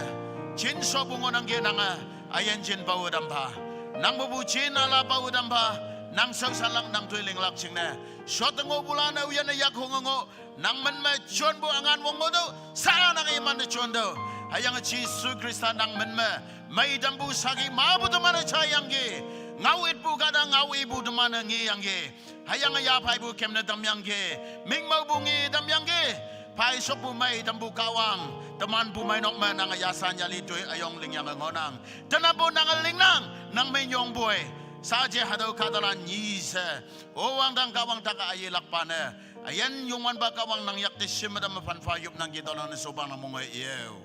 jinshopu ngohnangki nange, üyin jin pawe tampha. Nang mepu jin üla pawe tampha, nang shaoshanlak nang toilinglak jingne. Shotte ngohpulan aoyinne yak honge ngoh, nang min me jonpu üngan wong ngohtüoh, sa nang imante jontüoh. Hüyange Jesu Khrista nang min me, mei tampu saki mapu teman-e jayangki. Ngao itpu kahta ngao ipu teman-e ngeyangki. Hüyange yaphaipu kemne tamyangki. Mingmaopu nge tamyangki. Phaishokpu mei tampu Kahwang, teman pumeinok me nange yasan yali toi üyong lingyange ngohnang. Tenappu nange lingnang, nang minyongpoi. Saje hatüo kahtalan nyi she, o wangdang Kahwang tak-a üyelakpa ne, üyin Youngwanpa Kahwang nang yakte shim me tamme phanpha yopnangki, tologne shopang nang monge yeo.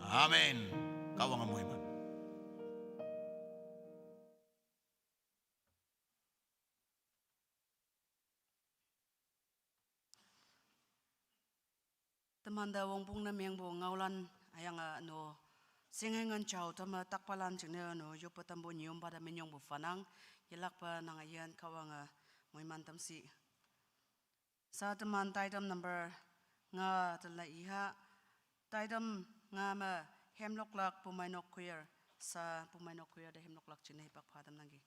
Amen. Kahwange moiman. Temante wongpong ne mengpu ngaolan, hüyange üno, shinge ngen jao tamme takpalan jingne üno yoppe tampu nyiyompa te minyongpu phanang, yelakpe nange üyin Kahwange moiman tamshi. Sa teman taitam number nga tela iha, taitam nga me hemloklak pumeinok choir, sa pumeinok choir te hemloklak jingne hipak pha tamnangki.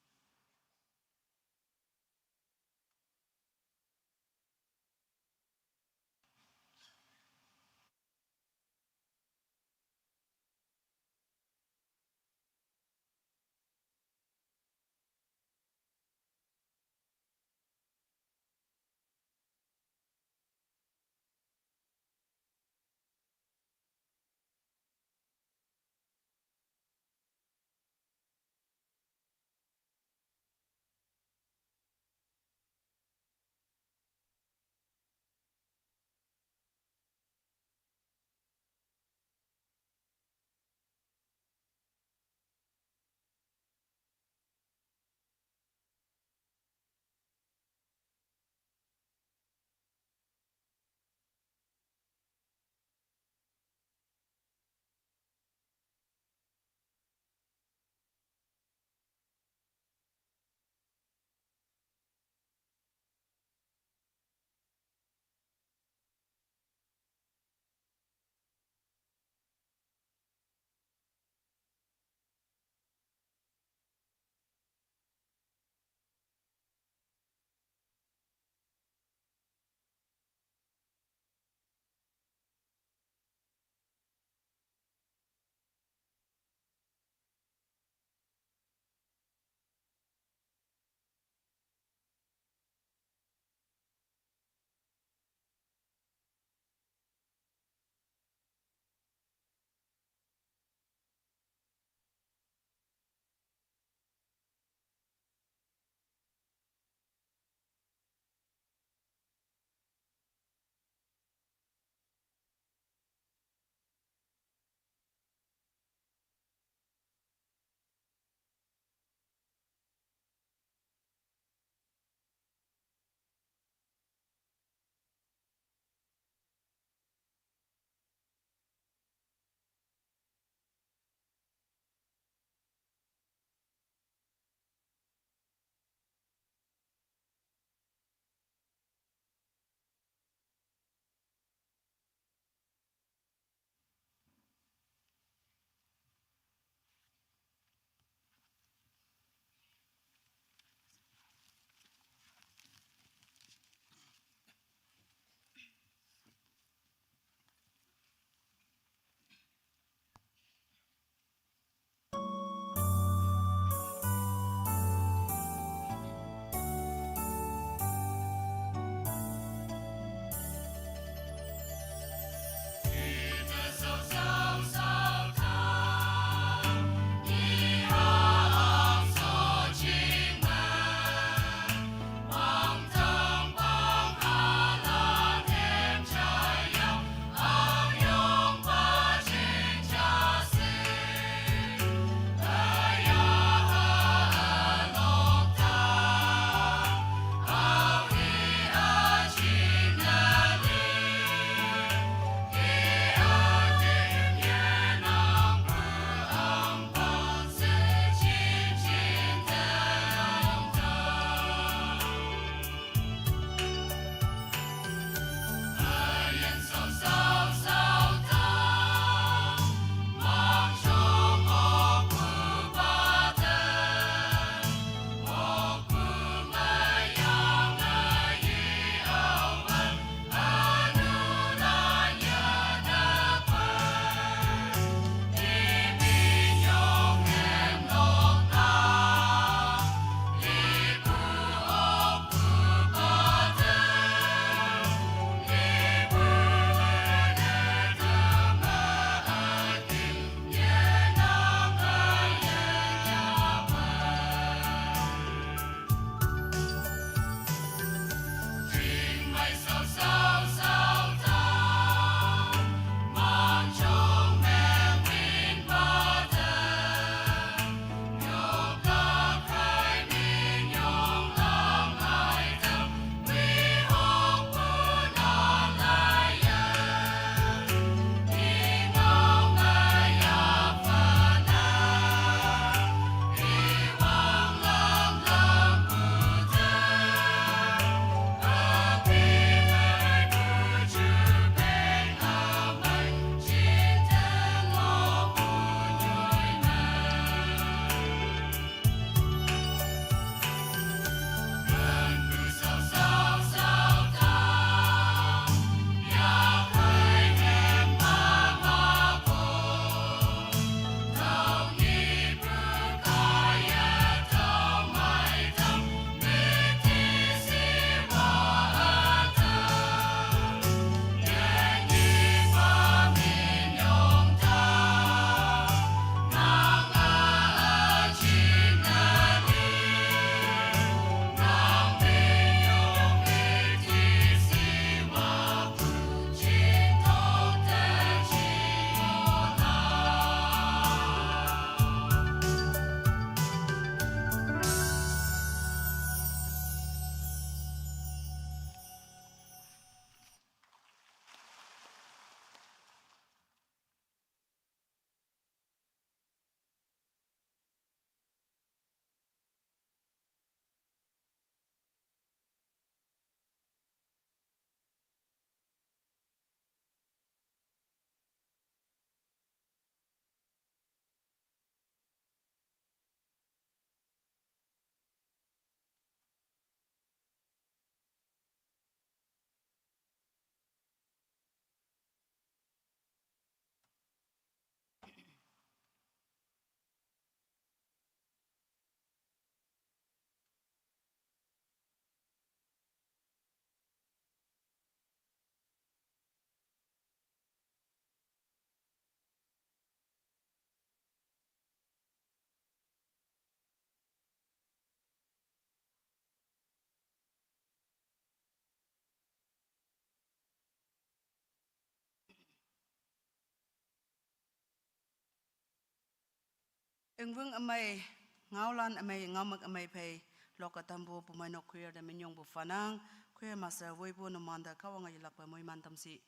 Ringwing amei, ngaolan amei, ngaomük amei phei, lok atampu pumeinok choir te minyongpu phanang, choir master woipu numante Kahwange yelakpe moiman tamsi.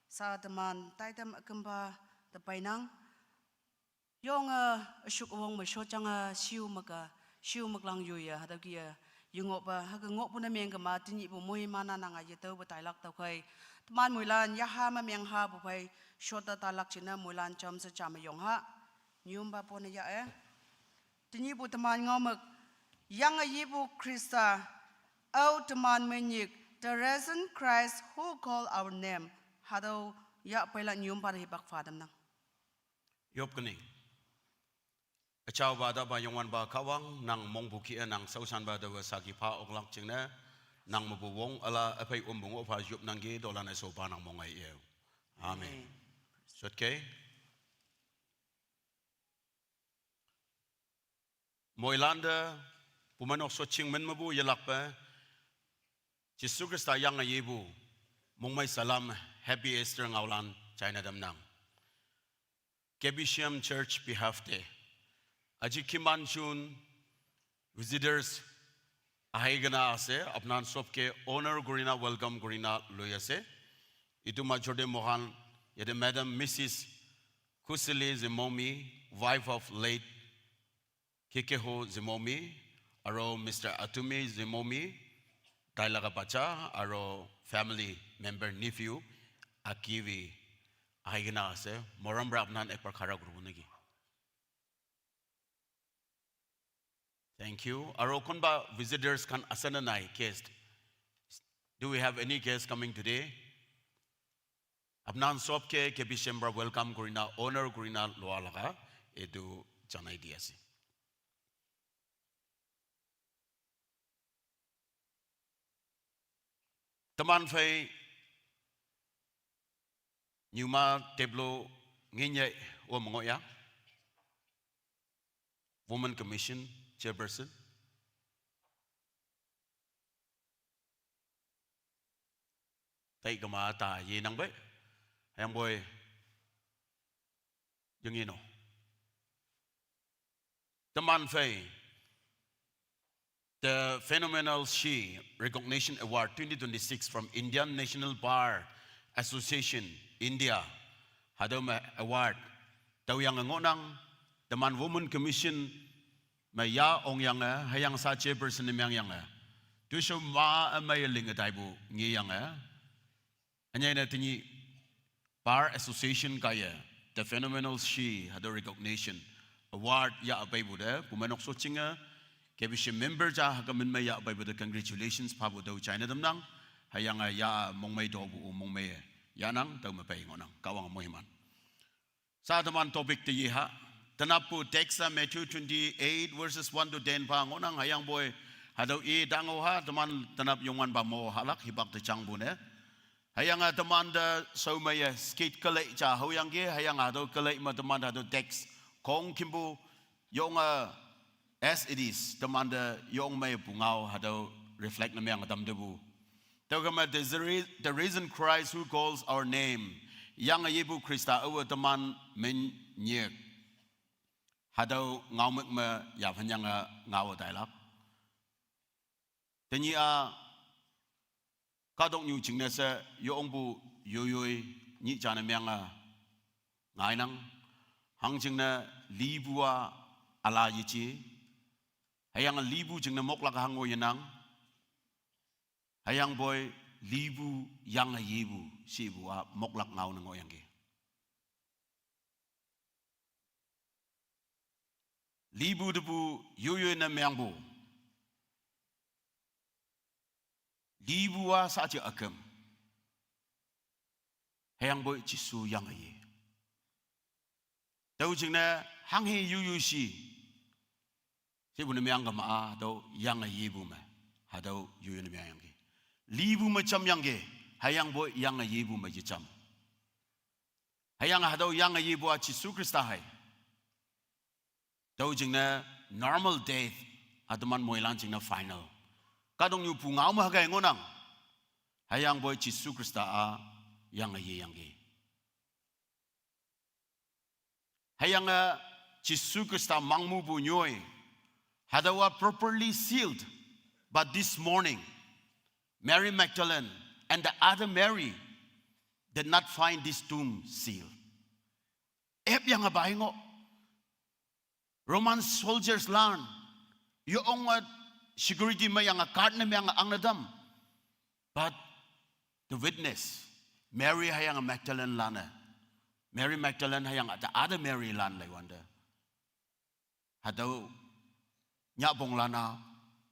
Sa teman taitam akümpa te peinang. Yonge, üshuk üwong me shotjange shiu mük-a, shiu müklang yoiye, hatüo kih-e, yengohpa, hüke ngohpu ne mengkema, tenyihpu moiman-a nange yetüopu tailak tüokhei. Teman moilan yaha me menghapu phei, shot te tailak jingne moilan jamshe ja me yong ha. Nyumpa pone yah-e. Tenyihpu teman ngaomük, yange yepu Khrista, ao teman menyik, the risen Christ who call our name. Hatüo yah peilak nyumpa te hipak pha tamnang. Yop kening. Üjaopa, Atapa, Youngwanpa Kahwang, nang mongpu kih-e nang shaoshanpa taowe saki pha oklak jingne, nang mepu wong üla üphei ompu ngoh pha yopnangki, tüolan-e shopa nang mong ei-e. Amen. Amen. Shotkei. Moilante, pumeinok shotjing min mepu yelakpe, Jesu Khrista yange yepu, mongmei salam, Happy Easter ngaolan jaine tamnang. K B C M Church behalf te, aji kiman jun visitors ahaikena ase, apnan sobke honor korina, welcome korina loi ase. Itu major te moihan yate Madam Missus Kusili Zemomi, wife of late Kekeho Zemomi, aro Mister Atumi Zemomi, tai laga bacha, aro family member, nephew, Akivi, ahaikena ase. Morom para apnan ekbar khara kuribo neki. Thank you. Aro konba visitors khan ase ne nai, guest? Do we have any guest coming today? Apnan sobke K B C M para welcome korina, honor korina loa laga, etu janai di ase. Teman phei nyuma table ngenye wa mengoya. Women Commission Chairperson. Tai kema ta yenang bai. Hüyangpoi, yong yeno. Teman phei, the Phenomenal She Recognition Award twenty twenty-six from Indian National Bar Association, India. Hatüo me award. Tüoyange ngohnang, teman Women Commission me ya ongyange, hüyange sa chairperson ne mengyange. Toishao ma ümei linge taipu ngeyange. Ünyei ne tenyih Bar Association kaiye, the Phenomenal She, hatüo recognition, award yah peipu te, pumeinok shotjinge, K B C member ja hüke min me yah peipu te, congratulations phapu tüo jaine tamnang, hüyange ya mongmei topu mongmei, yanang tüo me pei ngohnang, Kahwang moiman. Sa teman topic te yeha. Tenappu text-a Matthew twenty-eight verses one to ten pha ngohnang, hüyangpoi hatüo i dango ha, teman tenap Youngwanpa mo halak hipak te jangpu ne. Hüyange temante shaomeiye skit kelei ja haoyangki, hüyange hatüo kelei me temante hatüo text khongkümpu yonge as it is, temante yong meipu ngao hatüo reflect ne meng tamtepu. Tüokema the, the re-, the risen Christ who calls our name. Yange yepu Khrista aowe teman min nyik. Hatüo ngaomük me yaphanyange ngao tailak. Tenyih-a kahtoknyu jingne she yongpu yoiyoi nyih jane menge ngainang. Hangjingne lipu-a üla yeje. Hüyange lipu jingne moklak hango yenang. Hüyangpoi lipu yange yepu shepu-a moklak ngao ne ngohyangki. Lipu tepu yoiyoi ne mengpu. Lipu-a saji üküm. Hüyangpoi Jesu yange ye. Tüo jingne hanghe yoiyoi shi. Shepu ne meng kema-a, hatüo yange yepu me. Hatüo yoiyoi ne mengyangki. Lipu me jamyangki, hüyangpoi yange yepu me yejam. Hüyange hatüo yange yepu-a Jesu Khrista hei. Tüo jingne normal death, a teman moilan jingne final. Kahtoknyu pungao me hüke ngohnang. Hüyangpoi Jesu Khrista-a yange yeyangki. Hüyange Jisu Krista mangmupu nyoi, hatüowa properly sealed. But this morning, Mary Magdalene and the other Mary did not find this tomb sealed. Ep yange bai ngoh. Roman soldiers lan, yo onge security me yange guard ne me yange angne tam. But the witness, Mary hüyange Magdalene lan-e, Mary Magdalene hüyange the other Mary lan leiwante, hatüo nyahponglan-a,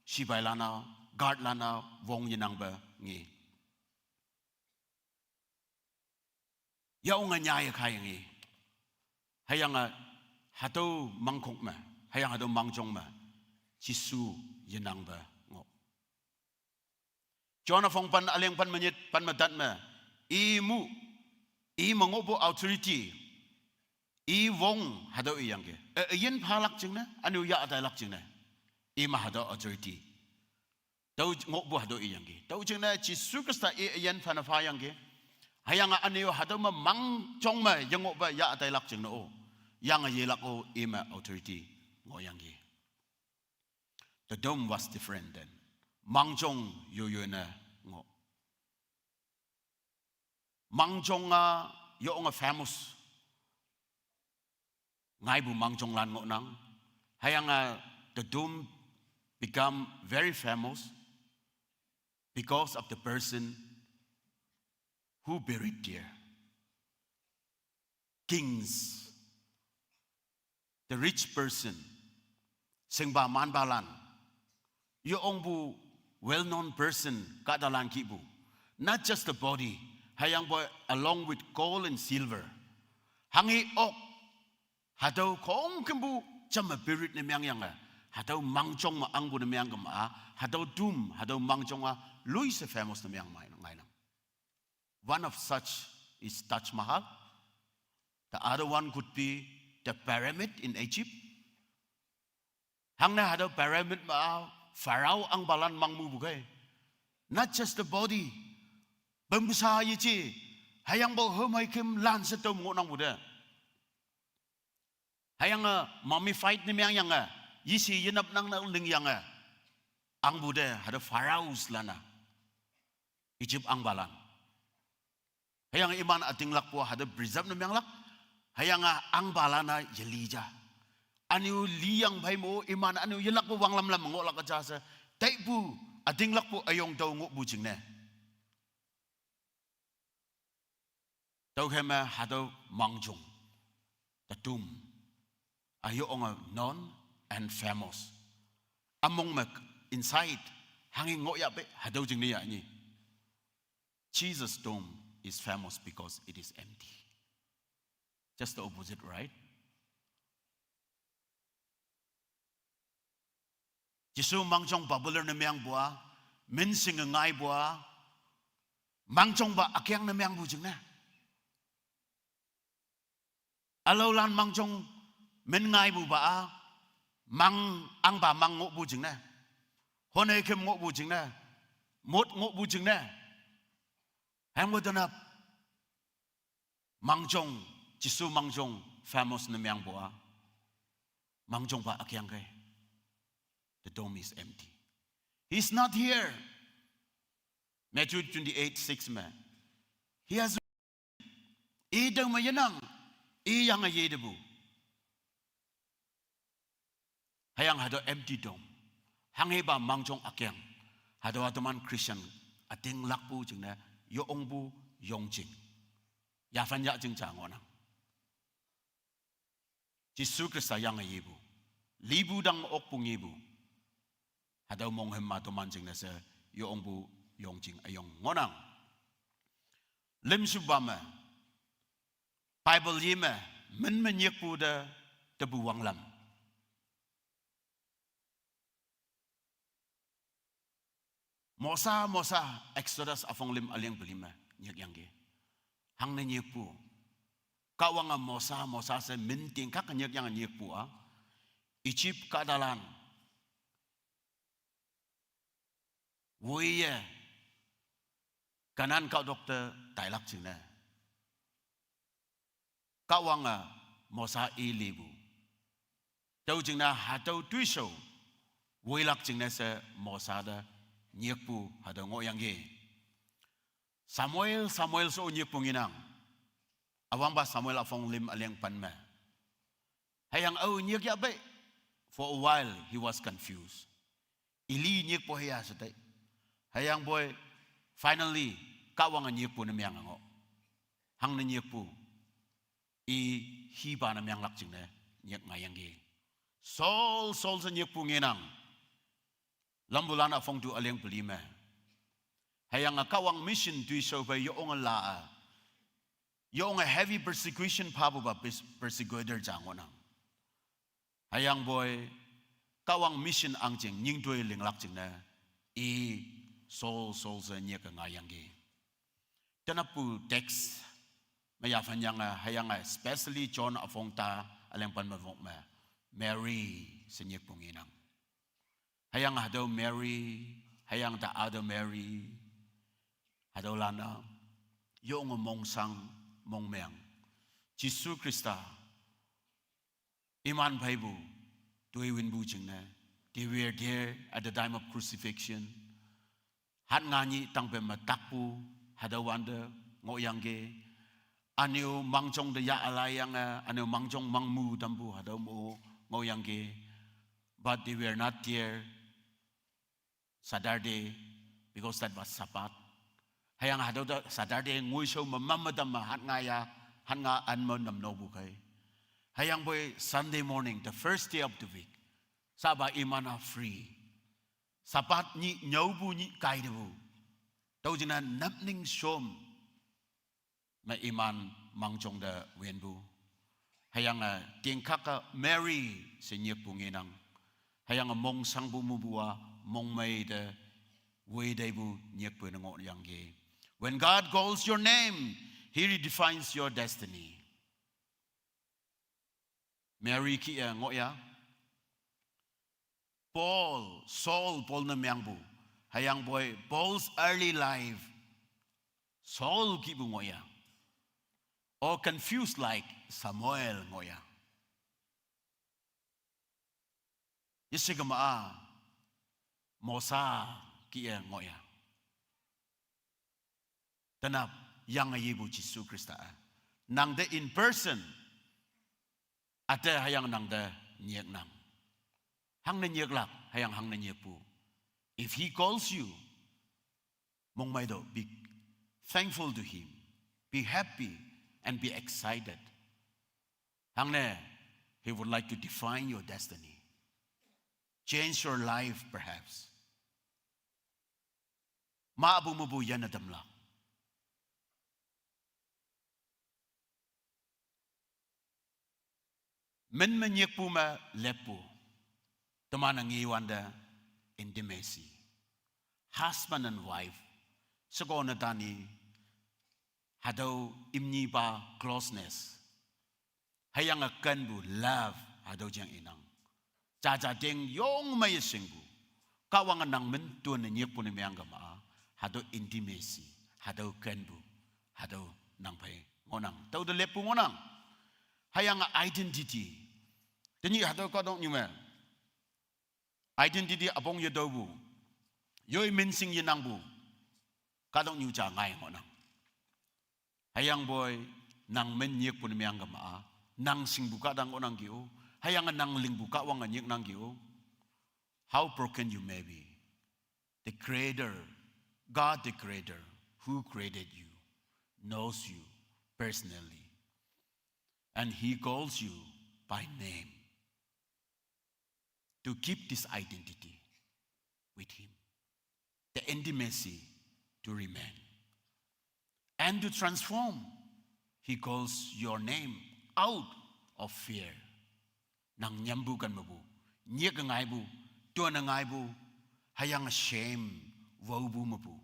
shipailan-a, guardlan-a wong yenangpe nge. Ya onge nyaiye kaiye nge. Hüyange hatüo mangkok me, hüyange hatüo mangjong me, Jesu yenangpe ngoh. Johan üpong pen üleng pen me nyit pen me tat me, i mu, i me ngohpu authority, i wong hatüo iyangki. E, üyin phalak jingne, üne-o yah tailak jingne, i me hatüo authority. Tüo ngohpu hatüo iyangki. Tüo jingne Jesu Khrista i üyin phane phayangki. Hüyange üne-o hatüo me mangjong me yengohpe yah tailak jingne-o, yange yelak-o i me authority ngohyangki. The tomb was different then. Mangjong yoyoi ne ngoh. Mangjong-a yo onge famous ngaipu mangjonglan ngohnang. Hüyange the tomb become very famous because of the person who buried there. Kings, the rich person, shingpa manpalan, yo ongpu well-known person kahtalan kihpu. Not just the body, hüyangpoi along with gold and silver. Hanghe ok, hatüo khongkümpu jamme buried ne mengyange, hatüo mangjong me angpu ne mengkema-a, hatüo tomb, hatüo mangjong-a loishe famous ne meng mai ngainang. One of such is Taj Mahal. The other one could be the pyramid in Egypt. Hangne hatüo pyramid me-a Pharaoh ahngpalan mangmupu kei. Not just the body, pümsa yeje, hüyangpoi hümei kemlan she tüo ngohnangpu te. Hüyange mummified ne mengyange, yeshe yenap nang ne lingyange, angpu te hatüo Pharaohslan-a, Egypt ahngpalan. Hüyange iman ütinglakpu hatüo preserve ne menglak, hüyange ahngpalan-a yeli ja. Üne-o liyang phei mo iman üne-o yelakpu wanglam lam ngohlak ja she, taipu ütinglakpu üyong tüo ngohpu jingne. Tüokhei me hatüo mangjong, the tomb, a yo onge known and famous. Ümong me inside, hanghe ngohyahpe hatüo jingne ya nyi. Jesus' tomb is famous because it is empty. Just the opposite, right? Jesu mangjong popular ne mengpu-a, minshinge ngaipu-a, mangjongpa ükeng ne mengpu jingne. Ülaolan mangjong min ngaipupa-a, mang ahngpa mang ngohpu jingne, hone kem ngohpu jingne, mot ngohpu jingne, hangpo tenap mangjong, Jesu mangjong famous ne mengpu-a, mangjongpa ükeng kei. The tomb is empty. He's not here. Matthew twenty-eight six me, he has, i tao me yenang, i yange yetepu. Hüyange hatüo empty tomb, hanghepa mangjong ükeng, hatüowa teman Christian ütinglakpu jingne yo ongpu yongjing, yaphan yahjing ja ngohnang. Jesu Khrista yange yepu, lipu dang okpu ngepu, hatüo monghüm ma toman jingne she yo ongpu yongjing üyong ngohnang. Lümshepa me, Bible yi me, min me nyikpu te, tepu wanglam. Mosa, Mosa, Exodus üpong lüm üleng peli me nyikyangki. Hangne nyikpu, Kahwange Mosa, Mosa she min tingkak nyikyange nyikpu-a, Egypt kahtalan woiye Kanan kahtok te tailak jingne, Kahwange Mosa i lipu, Tüo jingne hatüo toishao woilak jingne she Mosa te nyikpu hatüo ngohyangki. Samuel, Samuel she-o nyikpu ngenang. Üwangpa Samuel üpong lüm üleng pen me. Hüyange ao nyik yahpei. For a while, he was confused. Eli nyikpu hüya she tei. Hüyangpoi, finally, Kahwange nyikpu ne meng ngoh. Hangne nyikpu. I hipa ne menglak jingne nyik ngaiyangki. Saul, Saul she nyikpu ngenang. Lampulan üpong tu üleng peli me. Hüyange Kahwang mission toishao phei yonge la-a. Yonge heavy persecution phapupa pers-, persecutor ja ngohnang. Hüyangpoi, Kahwang mission ahngching nyingtoi linglak jingne, i Saul, Saul she nyike ngaiyangki. Tenappu text me yaphanyange, hüyange especially John üpong ta üleng pen me wok me, Mary she nyikpu ngenang. Hüyange hatüo Mary, hüyange ta other Mary, hatüolan-a, yonge mongsang, mongmeng. Jesu Khrista, iman pheipu, toi winpu jingne. They were there at the time of crucifixion. Hat nga nyih tangpe me takpu, hatüo wante, ngohyangki. Ünyu mangjong te yah ülaiyange, ünyu mangjong mangmu tampu, hatüo mo, ngohyangki. But they were not there Saturday, because that was Sabbath. Hüyange hatüo te Saturday ngoishao me mam me tamme hat nga ya, hat nga an me namnopu khei. Hüyangpoi Sunday morning, the first day of the week. Sapa iman-a free. Sabbath nyih nyüopu nyih kaitepu. Tüo jingne napning shom me iman mangjong te winpu. Hüyange tingkak-a Mary she nyikpu ngenang. Hüyange mongsangpu mepu-a mongmei te weteipu nyikpu ne ngohyangki. When God calls your name, He redefines your destiny. Mary kih-e ngohya. Paul, Saul, Paul ne mengpu. Hüyangpoi, Paul's early life, Saul kihpu ngohya. Or confused like Samuel ngohya. Yeshe kema-a, Mosa kih-e ngohya. Tenap, yange yepu Jesu Khrista-a. Nang te in person. Üte hüyange nang te nyiknang. Hangne nyiklak, hüyange hangne nyikpu. If He calls you, mongmei to, be thankful to Him. Be happy and be excited. Hangne, He would like to define your destiny. Change your life, perhaps. Mapu mepu yanne tamlak. Min me nyikpu me leppu. Teman-e ngewante intimacy. Husband and wife. Sheko ne tani. Hatüo imnyipa closeness. Hüyange kenpu love hatüo jang inang. Jaja ting yong mei shingpu. Kahwange nang min tone nyikpu ne mengkema-a. Hatüo intimacy. Hatüo kenpu. Hatüo nang phei ngohnang. Tüo te leppu ngohnang. Hüyange identity. Tenyih hatüo kahtoknyu me. Identity üpong yetaopu. Yoi minsing yenangpu. Kahtoknyu ja ngai ngohnang. Hüyangpoi, nang min nyikpu ne mengkema-a. Nang shingpu kahtang ngohnangki-o. Hüyange nang lingpu Kahwange nyiknangki-o. How broken you may be. The Creator, God the Creator, who created you, knows you personally. And He calls you by name. To keep this identity with Him. The intimacy to remain. And to transform, He calls your name out of fear. Nang nyampu ken mepu, nyik ngaipu, tone ngaipu, hüyange shame, waopu mepu.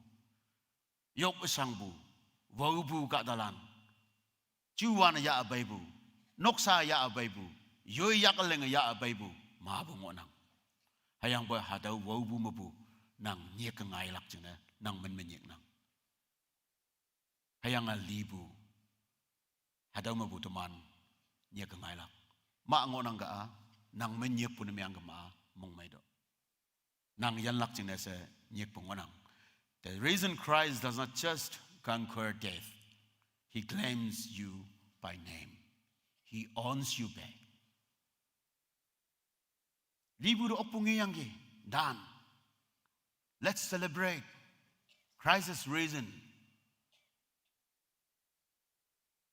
Yok shangpu, waopu kahtalan. Juwan yah peipu, noksa yah peipu, yoi yak leng yah peipu, mapu ngohnang. Hüyangpoi hatüo waopu mepu, nang nyik ngailak jingne, nang min me nyiknang. Hüyange lipu, hatüo mepu teman, nyik ngailak. Ma ngohnang ka-a, Nang me nyikpu ne meng kema mong me do. Nang yanlak jingne she nyikpu ngohnang. The risen Christ does not just conquer death. He claims you by name. He owns you back. Lipu te okpu ngeyangki, done. Let's celebrate. Christ is risen.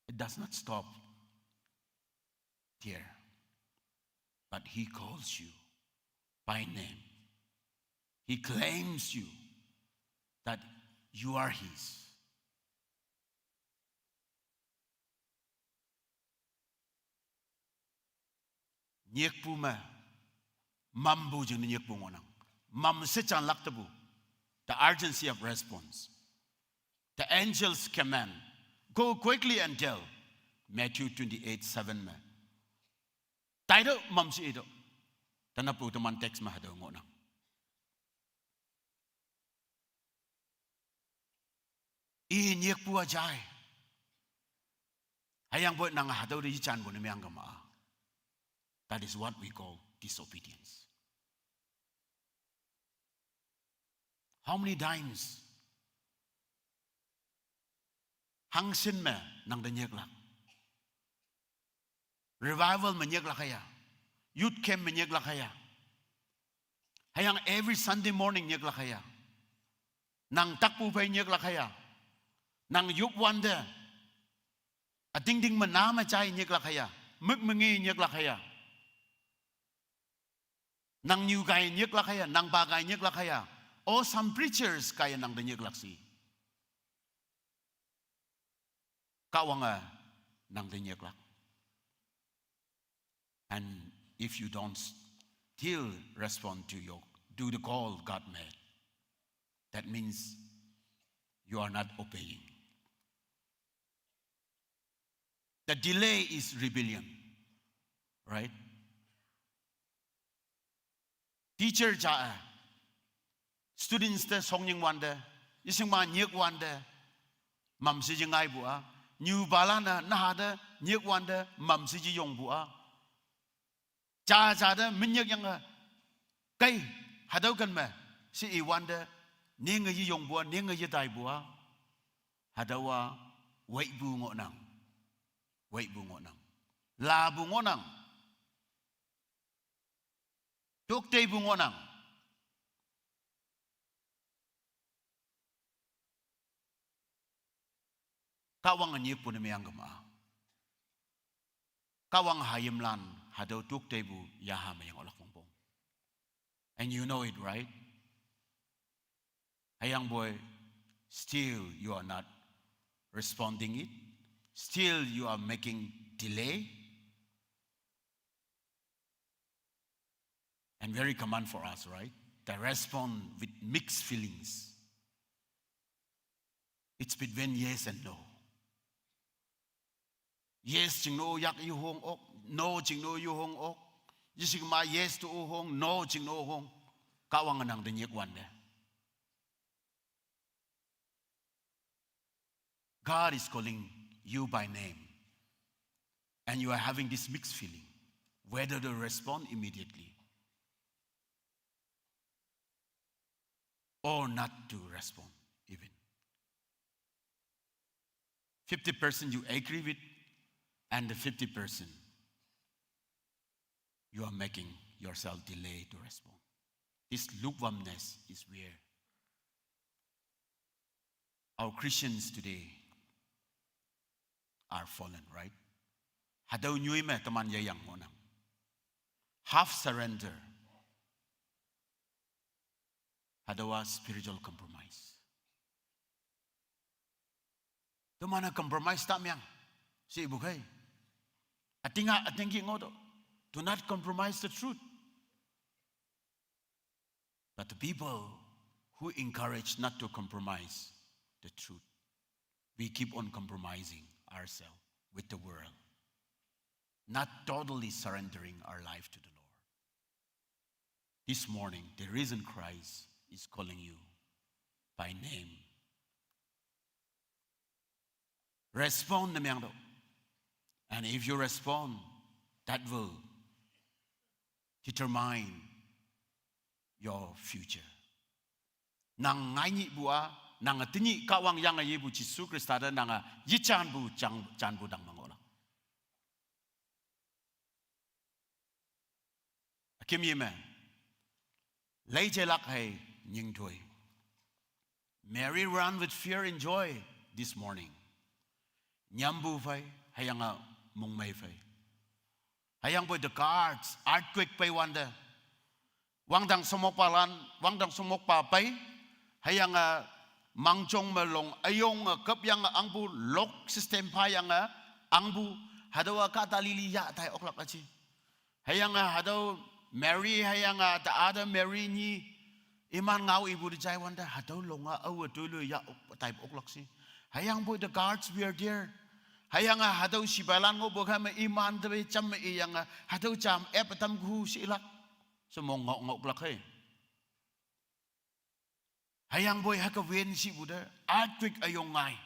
It does not stop there, but he calls you by name. He claims you that you are his. Nyikpu me, mampu jingne nyikpu ngohnang. Mam she janlak tepu. The urgency of response. The angel's command. Go quickly and tell. Matthew twenty-eight seven me. Taitüoh mamshe itüoh. Tenapo teman text me hatüo ngohnang. I nyikpu-a jai. Hüyangpoi nang hatüo te yejanpu ne meng kema. That is what we call disobedience. How many times hangshin me nang te nyiklak? Revival me nyiklak haya. Youth camp me nyiklak haya. Hüyange every Sunday morning nyiklak haya. Nang takpu phei nyiklak haya. Nang yopwante, ütingting me na me jai nyiklak haya. Mük me nge nyiklak haya. Nang nyu kai nyiklak haya, nang pa kai nyiklak haya. Or some preachers kaiye nang te nyiklak shi. Kahwange nang te nyiklak. And if you don't still respond to your, to the call God made, that means you are not obeying. The delay is rebellion, right? Teacher ja-e, students te shongnying wante, yeshingma nyik wante, mamshe je ngaipu-a, nyupalan-e naha te nyik wante, mamshe je yongpu-a. Ja ja te minyik yange, kei, hatüo ken me she iwante, ninge yeyongpu-a, ninge yetaipu-a. Hatüowa weipu ngohnang. Weipu ngohnang. Lapu ngohnang. Tokteipu ngohnang. Kahwange nyikpu ne meng kema. Kahwang hayimlan hatüo tokteipu yaha me yang olak pongpong. And you know it, right? Hüyangpoi, still you are not responding it. Still you are making delay. And very common for us, right? To respond with mixed feelings. It's between yes and no. Yes jingno yak yehong ok, no jingno yehong ok. Yeshingma yes to hong, no jingno hong. Kahwange nang te nyik wante. God is calling you by name. And you are having this mixed feeling, whether to respond immediately or not to respond even. Fifty percent you agree with, and the fifty percent you are making yourself delay to respond. This lukewarmness is where our Christians today are fallen, right? Hatüo nyoi me teman yeyang ngohnang. Half surrender. Hatüowa spiritual compromise. Teman-e compromise ta meang. Shepu khei. Ütinga, ütingki ngoh to. Do not compromise the truth. But the people who encourage not to compromise the truth, we keep on compromising ourselves with the world, not totally surrendering our life to the Lord. This morning, the risen Christ is calling you by name. Respond ne meang to. And if you respond, that will determine your future. Nang ngai nyih bu a, nang a tenyih Kahwang Yang a ye bu Jesu Khrista te nang a yichan bu chang, chan bu dang ma ngoh lak. Akim ye me. Lei je lak hei nying doi. Mary ran with fear and joy this morning. Nyam bu fai, hüyange mong mei fai. Hüyangpoi the guards, earthquake pei wante. Wangdang somokpa lan, wangdang somokpa pei. Hüyange mangjong me long, üyong, eh, kap yange angpu lock system pha yange angpu. Hatüowa kahta lili yah tai oklak aji. Hüyange hatüo Mary, hüyange the other Mary nyi. Iman ngao ipu te jai wante, hatüo longa aowe toiloi yah ok, tai oklak shi. Hüyangpoi the guards were there. Hüyange hatüo sipailan ngohpu kha me iman te jam me iyange, hatüo jam ep tam gu shi lak. She mong ngoh ngoh lak hei. Hüyangpoi hüke wen shipu te, earthquake üyong ngai.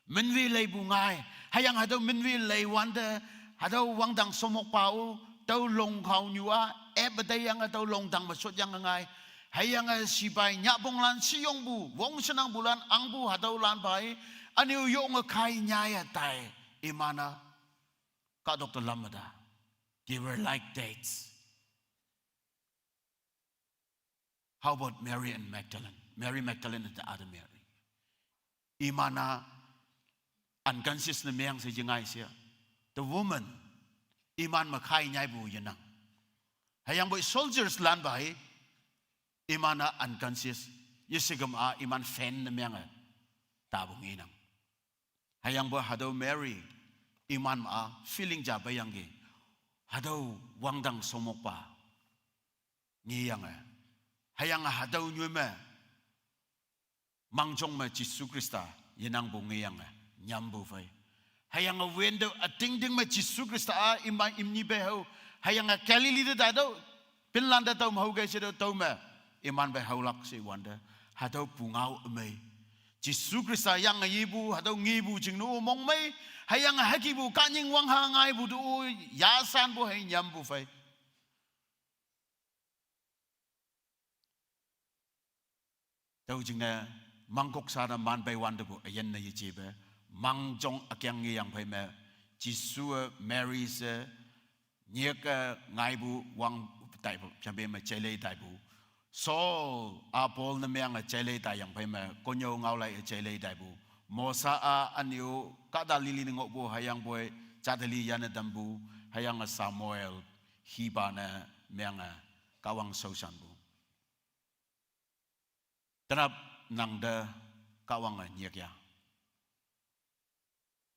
Minwe leipu ngai. Hüyange hatüo minwe lei wante, hatüo wangdang somokpa-o, tüo long khao nyu a, ep te yange tüo long dang me shot yange ngai. Hüyange sipai nyahponglan shiyongpu, wong shenangpulan angpu hatüolan pai, üne-o yonge khai nyaiye tai, iman-a, kahtok te lam me ta. They were like dead. How about Mary and Magdalene? Mary Magdalene and the other Mary. Iman-a unconscious ne meng she yengai she. The woman, iman me khai nyaipu yenang. Hüyangpoi soldiers lan pai, iman-a unconscious. Yeshikema iman fan ne menge tapu ngenang. Hüyangpoi hatüo Mary, iman ma feeling ja peiyangki. Hatüo wangdang somokpa ngeyange. Hüyange hatüo nyoi me, mangjong me Jesu Khrista yenangpu ngeyange, nyampu phei. Hüyange wente ütingting me Jesu Khrista-a iman imni pe hao. Hüyange Galilee te taitüoh, pinlan te tüo me hao kei she tüo, tüo me iman pe haolak she wante. Hatüo pungao ümei. Jesu Khrista yange yepu, hatüo ngepu jingne-o mongmei. Hüyange hükepu kahnying wangha ngaipu te-o, yashanpu hei nyampu phei. Tüo jingne mangkok sha te man pei wantepu üyin ne yejepe, mangjong ükeng ngeyang phei me, Jesu-e Mary she, nyeke ngaipu wang taipu, jampe me jailei taipu. Saul-a Paul ne meange jailei taiyang phei me, konnyüo ngaolai-e jailei taipu. Mosa-a üne-o kahta lili ne ngohpu hüyangpoi, jateli yanne tampu, hüyange Samuel, hipa ne meange, Kahwang shaoshanpu. Tenap nang te Kahwange nyik ya.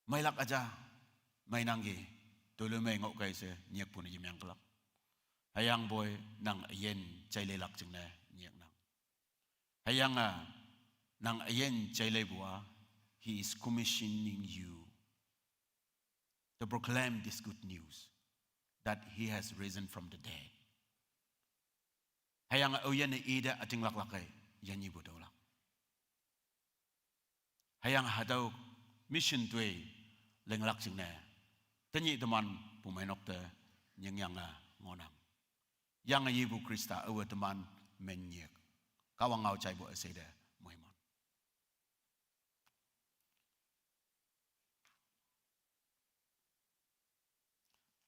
Meilak üja, meinangki, toloimei ngohkei she nyikpu ne yemeang kelak. Hüyangpoi nang üyin jaileilak jingne nyiknang. Hüyange nang üyin jaileipu-a, he is commissioning you to proclaim this good news that he has risen from the dead. Hüyange aoyinne ite ütinglaklak-e, yanyipu tüolak. Hüyange hatüo mission toi linglak jingne, tenyih teman pumeinok te nyingyange ngohnang. Yange yepu Khrista aowe teman men nyik. Kahwang ngao jaipu üshei te moiman.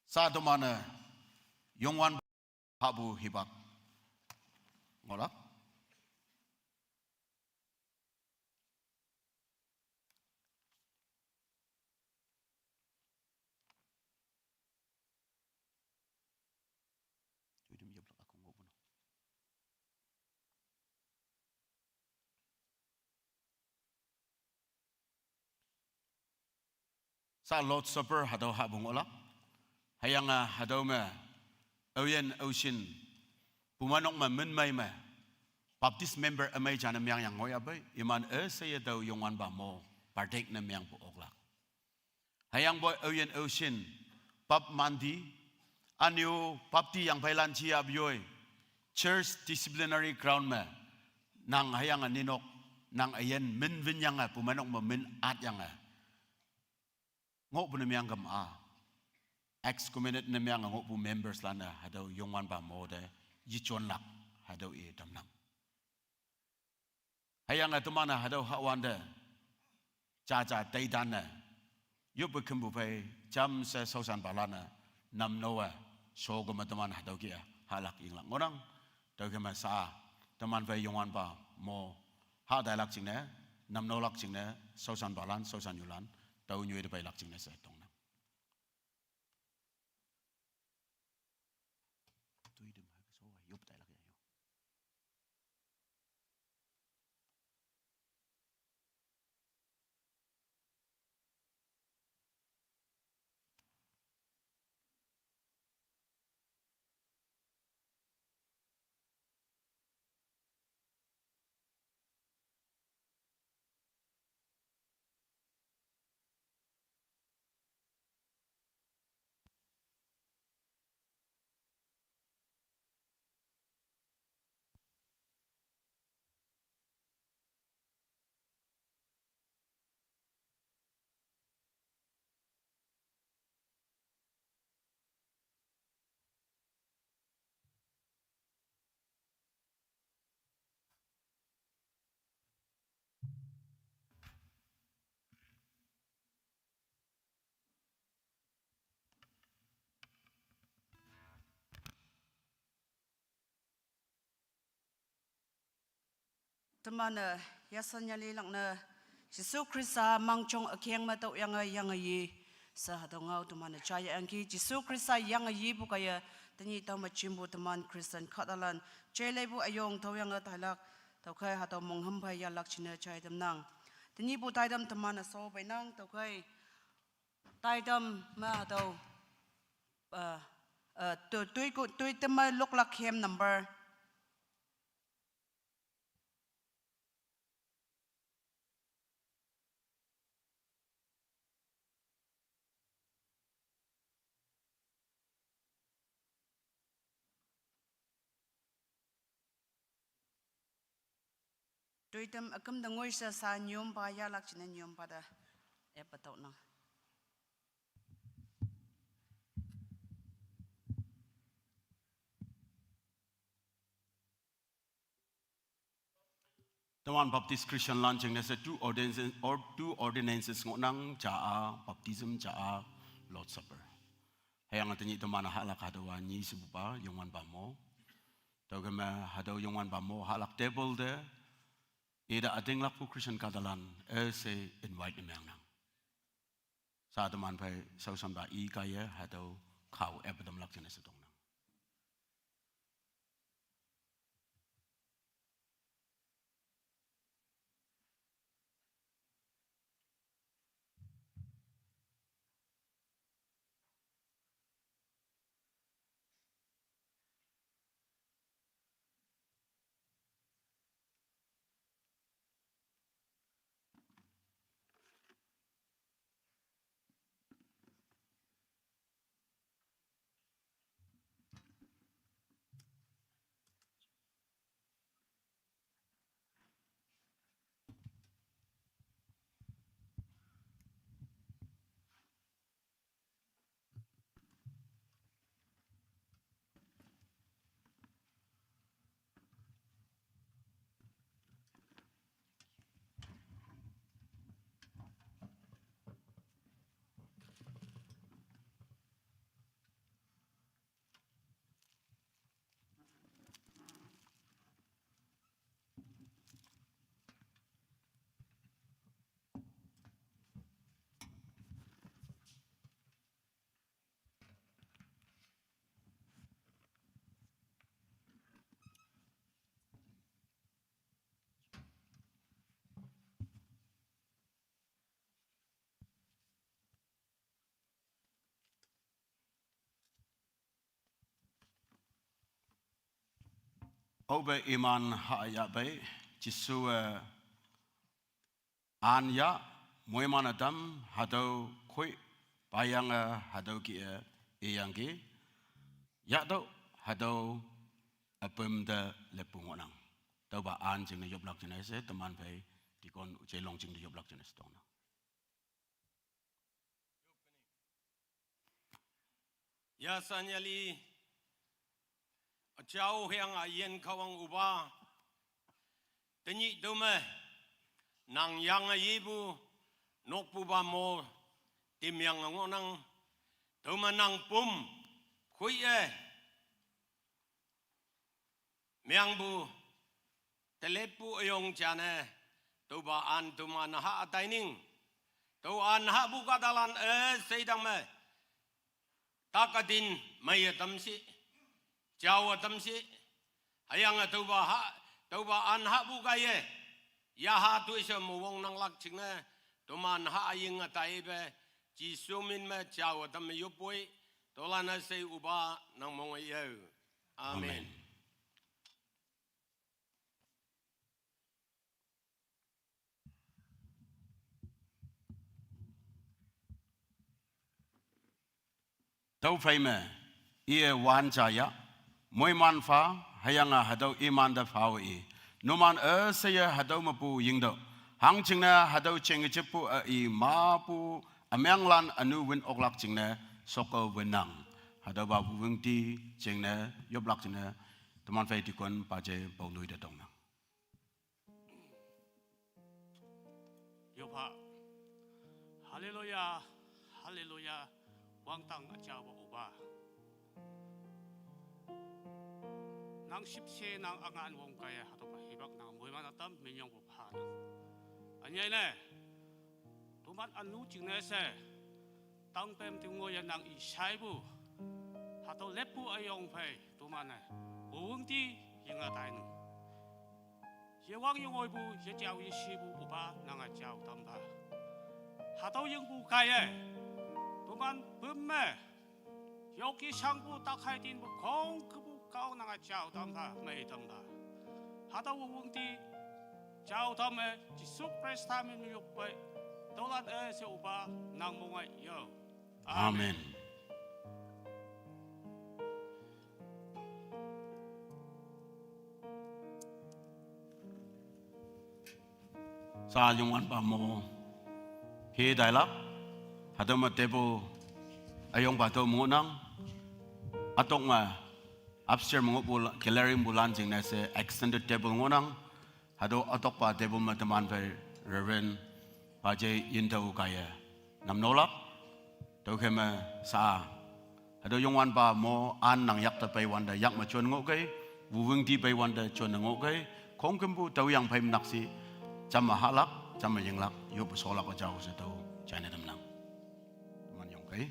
Sa teman-e Youngwanpa hahpu hipak ngohlak. Sa Lord's Supper hatüo hahpu ngohlak. Hüyange hatüo me, aoyin aoshin, pumeinok me minmei me, Baptist member ümei jane meang yang ngohyapei, iman üsheiye tüo Youngwanpa mo, partake ne meangpu oklak. Hüyangpoi aoyin aoshin, bap mandi, üne-o bapti yangpheilan jiyap yoi, church disciplinary ground me, nang hüyange ninok, nang üyin min winyange, pumeinok me min atyange ngohpu ne meang kema. excommunicate ne meng ngohpu members lan-e hatüo Youngwanpa mo te yejonlak, hatüo i tamnang. Hüyange teman-e hatüo hahwante, jaja teitan-e, yoppe kümpu phei jamshe shaoshanpalan-e, namno-e, shokeme teman hatüo kih-e hahlak yinglak ngohnang. Tüokheme sha, teman phei Youngwanpa mo hah tailak jingne, namnolak jingne, shaoshanpalan, shaoshannyulan, tao nyoi te peilak jingne she tongnang. Toi te ma ke sho yop tailak ya yo. Teman-e yasanyalilak ne, Jesu Khrista mangjong ükeng me tüoyange yange yi. She hatüo ngao teman-e jayangki Jesu Khrista yange yipu kaiye, tenyih tao me jimpu teman Christian kahtalan, jeileipu üyong tüoyange tailak, tüokhei hatüo monghüm phei yahlak jingne jai tamnang. Tenyihpu taitam teman-e sho peinang, tüokhei taitam me hatüo, eh, eh, toi, toi ku, toi te me loklak hem number. Toitam üküm te ngoi she sha nyompa yahlak jingne nyompa te eppe tüonang. Teman Baptist Christian lan jingne she two ordinances, or two ordinances ngohnang, ja-a baptism, ja-a Lord's Supper. Hüyange tenyih teman hahlak hatüowa nyi shepupa Youngwanpa mo. Tüokheme hatüo Youngwanpa mo hahlak table te, ite ütinglakpu Christian kahtalan üshei invite ne mengnang. Sha teman phei shaoshanpa i kaiye hatüo khao eppe tamlak jingne she tongnang. Aope iman hayahpei, Jesuwe an yah, moiman ütam, hatüo khoi, payange hatüo kih-e, iyangki, yahtüoh, hatüo, üpüm te leppu ngohnang. Tüopa an jingne yoplak jingne she, teman phei, deacon Ujelong jing te yoplak jingne she tongnang. Ya sanyali, achau hiang ayen kawang uba, tenyih tome, nang yang ayibu, nokpu ba mo, timyang ngonang, tome nang pum, kui e, miangbu, teleppu ayong jane, toba an toma naha ataining, to an habu kadalan e seidang me, takadin mei atam si, jau atam si, hayang atoba ha, toba an habu kaye, yaha tuise mowong nanglak jingne, toman ha aying ataibe, Jesu min me jau atam me yopoi, tolana sei uba nang mong ayo. Amen. Amen. Tüophei me, iye wan jaya, moiman pha, hüyange hatüo imante phao i. Numan üsheiye hatüo mepu yingtüoh. Hangjingne hatüo jengkejeppu a i mapu, ümenglan ünu wün oklak jingne, soke wünnang. Hatüopa wuwüngti jingne, yoplak jingne, teman phei dikon paje paonoi te tongnang. Yopha. Haleluya, haleluya, wangdang üjaopa Üpa. Nang shüpshe nang üngan wongkaiye hatüopa hipak nang moiman ütam minyongpu phanang. Ünyei ne, toman ünu jingne she, tangpem tingoiye nang i shaipu, hatüo leppu üyong phei, toman-e, wuwüngti yinge tainang. Yewang yengoipu, yejao yeshipu Üpa nange jao tam pha. Hatüo yingpu kaiye, toman püm me, yoki shangpu takhei tinpu khongkümpu kao nange jao tam pha, mei tam pha. Hatüo wuwüngti, jao tam me, Jesu Khrista min me yopei, tüolan üshei Üpa nang mong ai yo. Amen. Amen. Sa Youngwanpa mo, he tailak, hatüo me table, üyongpa tüo me ngohnang, ütok me, upstairs me ngohpu la-, gallery mepu lan jingne she extended table ngohnang, hatüo ütokpa table me teman phei Reverend Paje Yintao kaiye, namnolak, tüokhei me sa, hatüo Youngwanpa mo an nang yakte peiwante yak me jon ngohkei, wuwüngti peiwante jonne ngohkei, khongkümpu tüoyang phei mnak shi, jamme hahlak, jamme yinglak, yoppe sholak jao she tüo, jaine tamnang. Teman yongkei.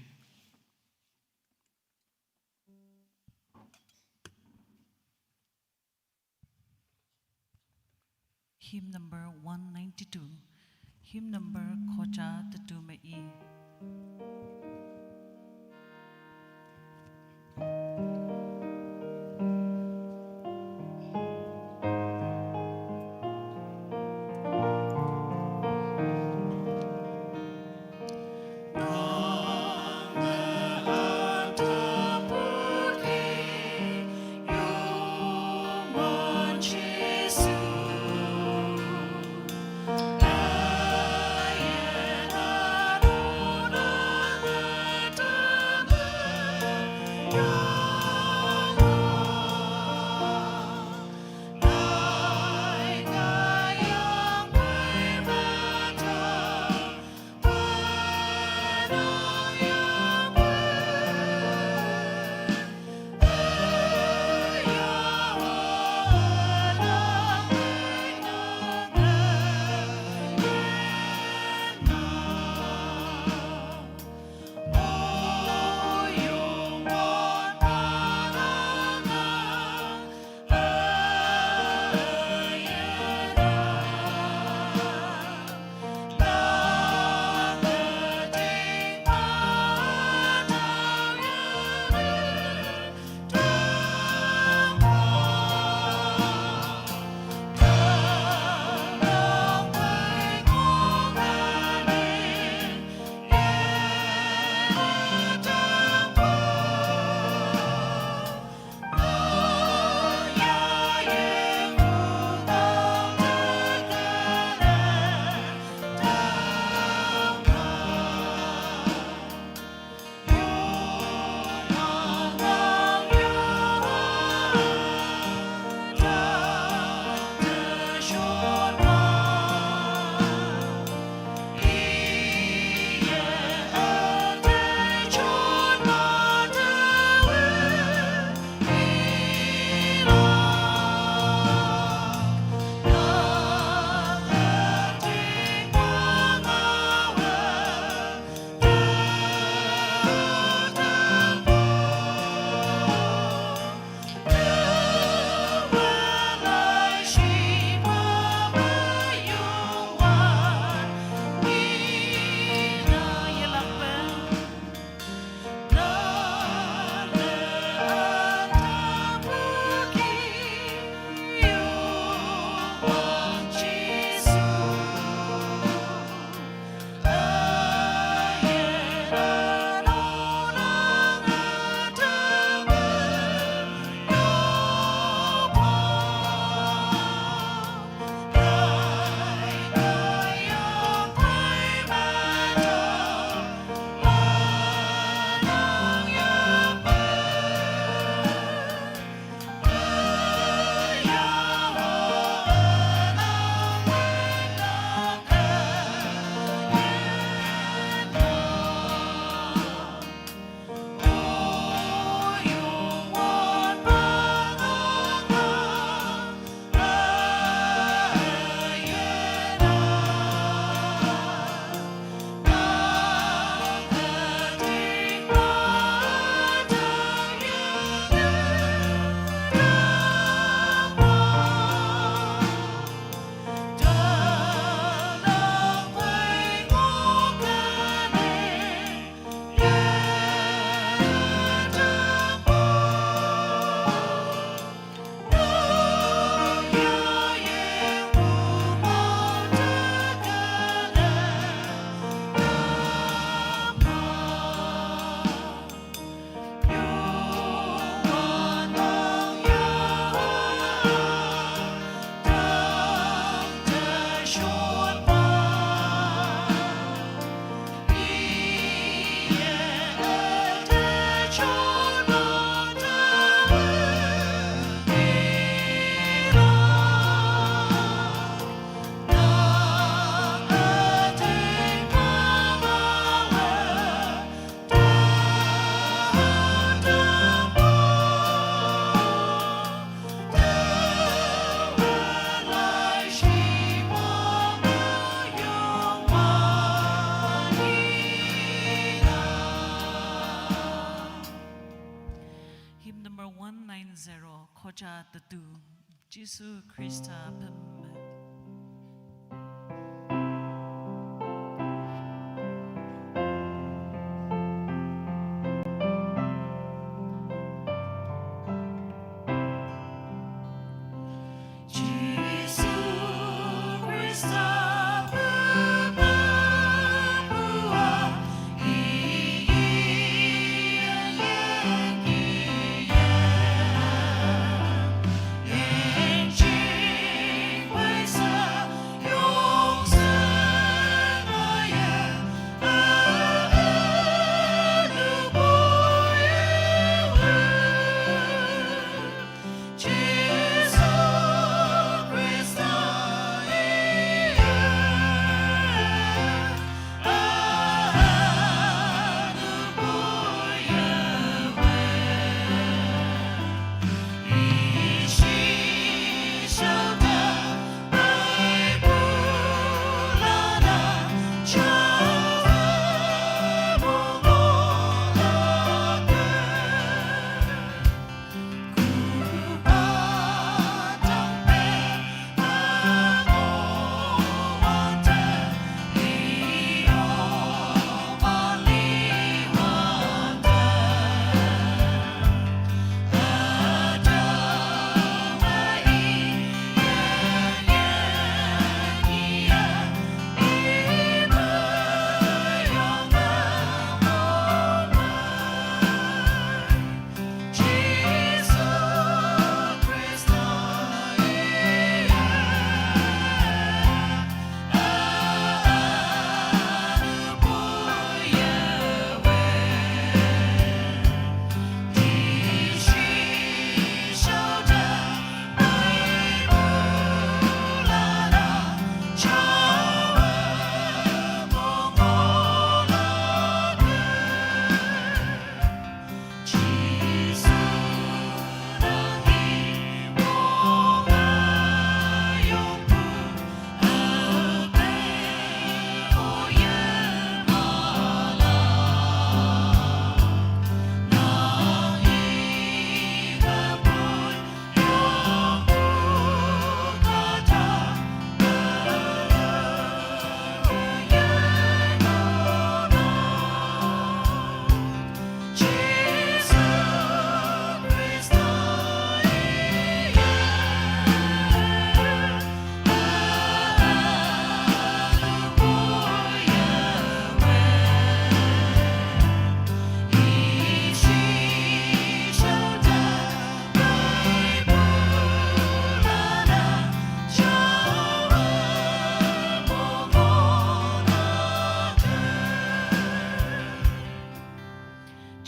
Hymn number one ninety-two. Hymn number khoja tetu me i. One nine zero, Khoja Tadu, Jisu Krista Pem.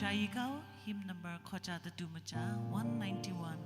Jai Gao, hymn number Khoja Tadu Maja, one ninety-one.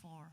more.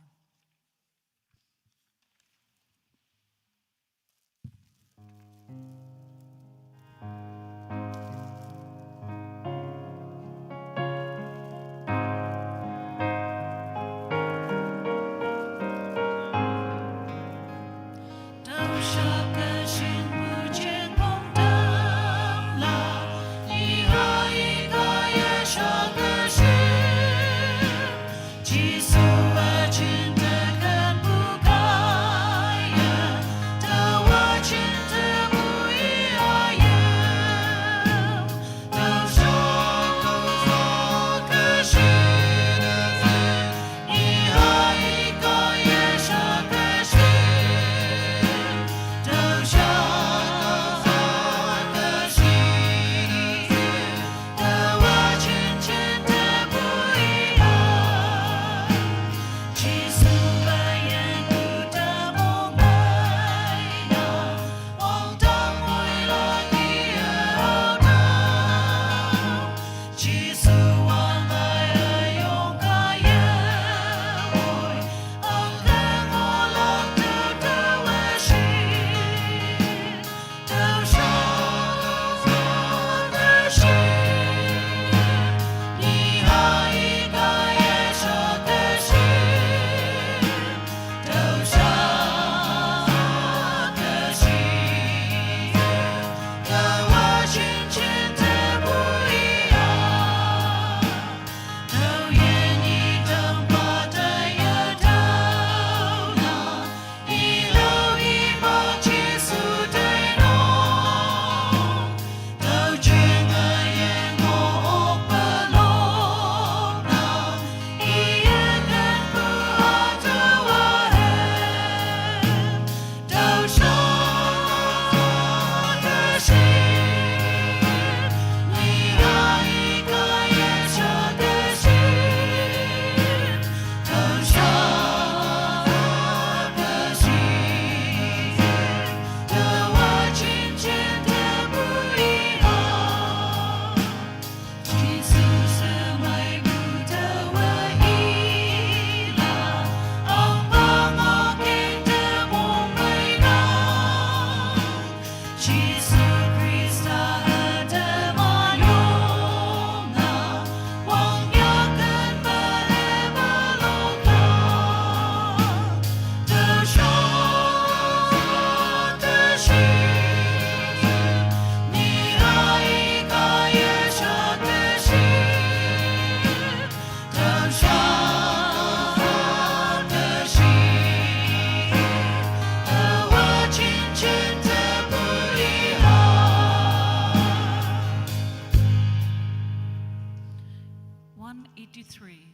One eighty-three.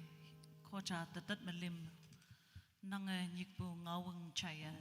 Khoja tatat malim. Nang e nyikpu ngawang chaya.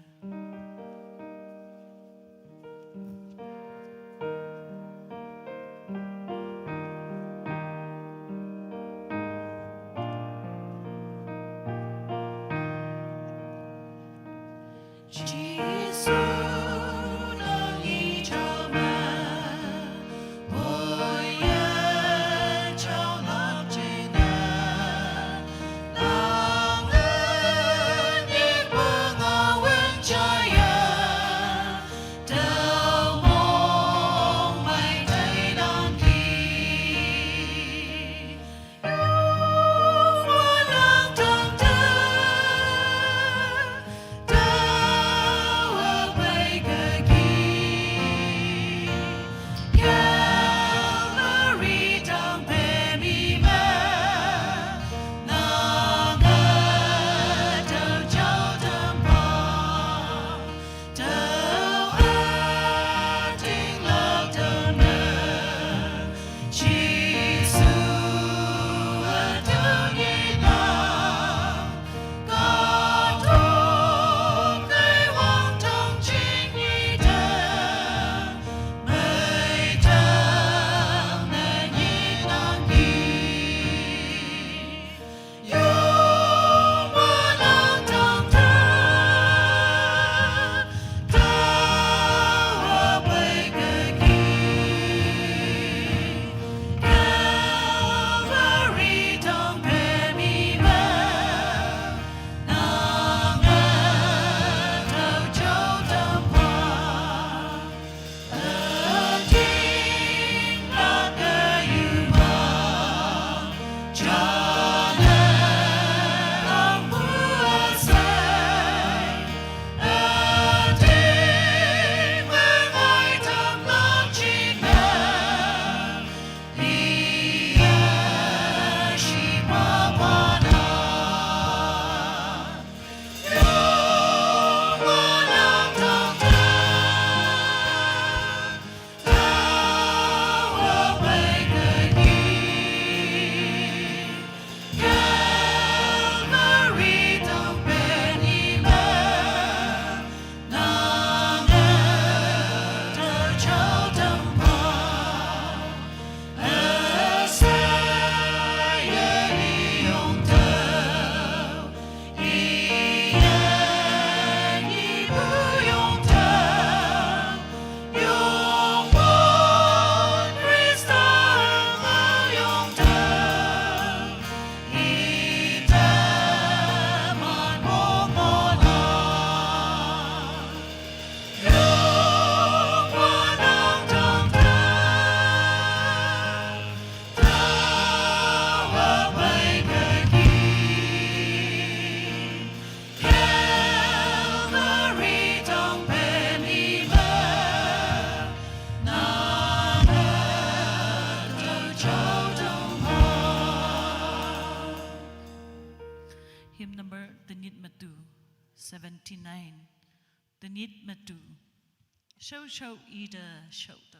Tenyit Metu, seventy-nine. Tenyit Metu. Shou shou ida shou to.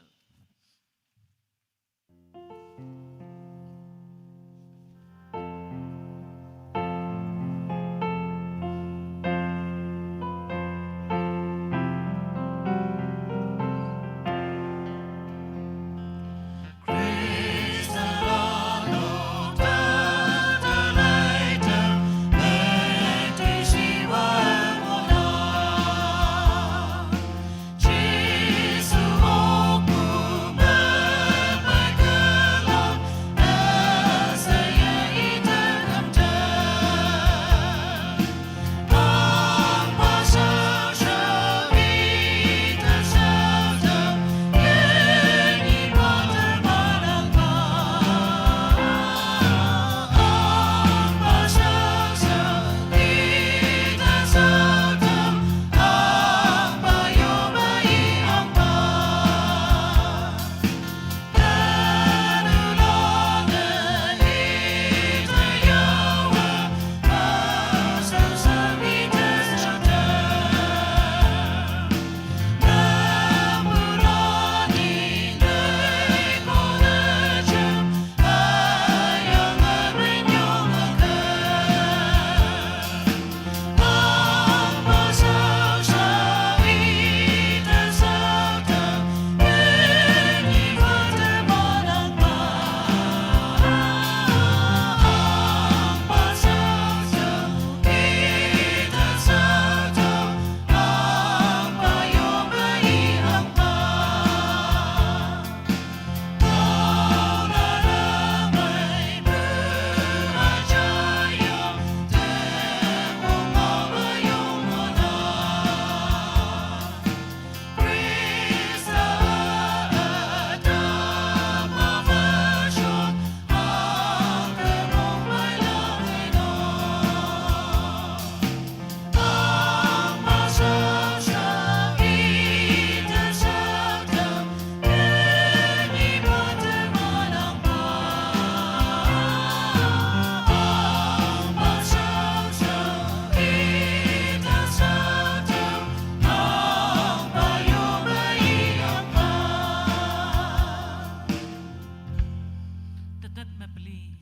Tetet mepeli,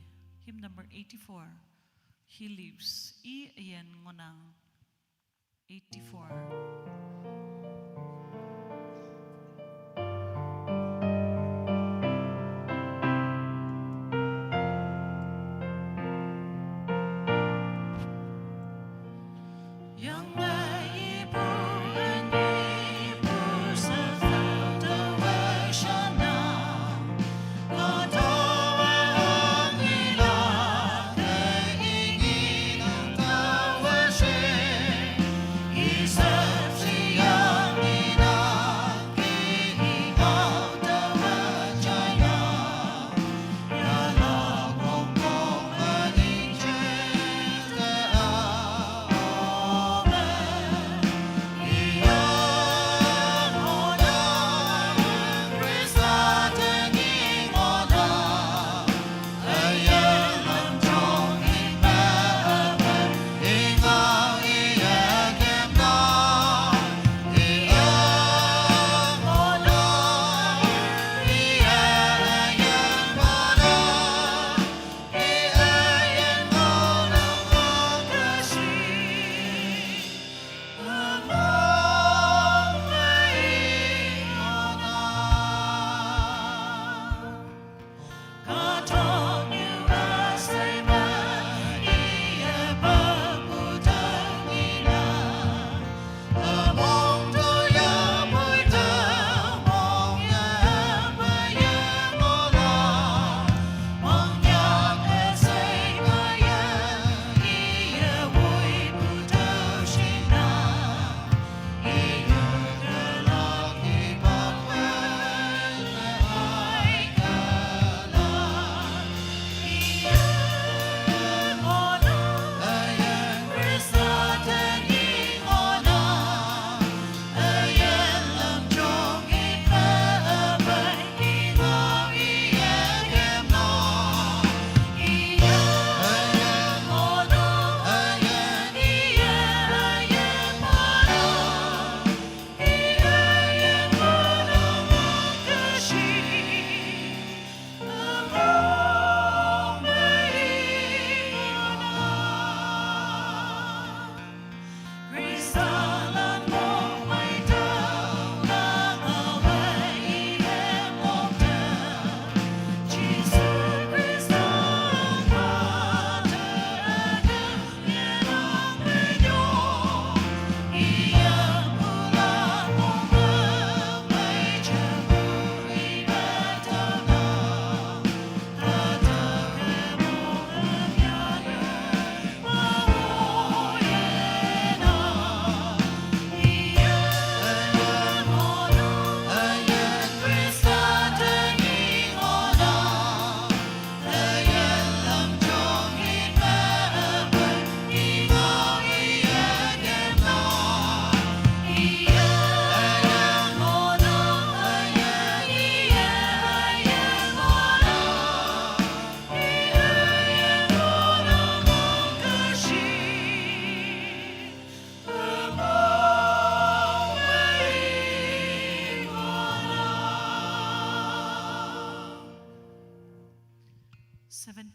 hymn number eighty-four. He lives. I ayen ngonang. Eighty-four.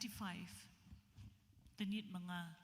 Fifty-five. Tenyit manga.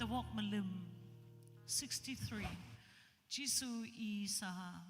Tawok Malim, sixty-three. Jisu i saha.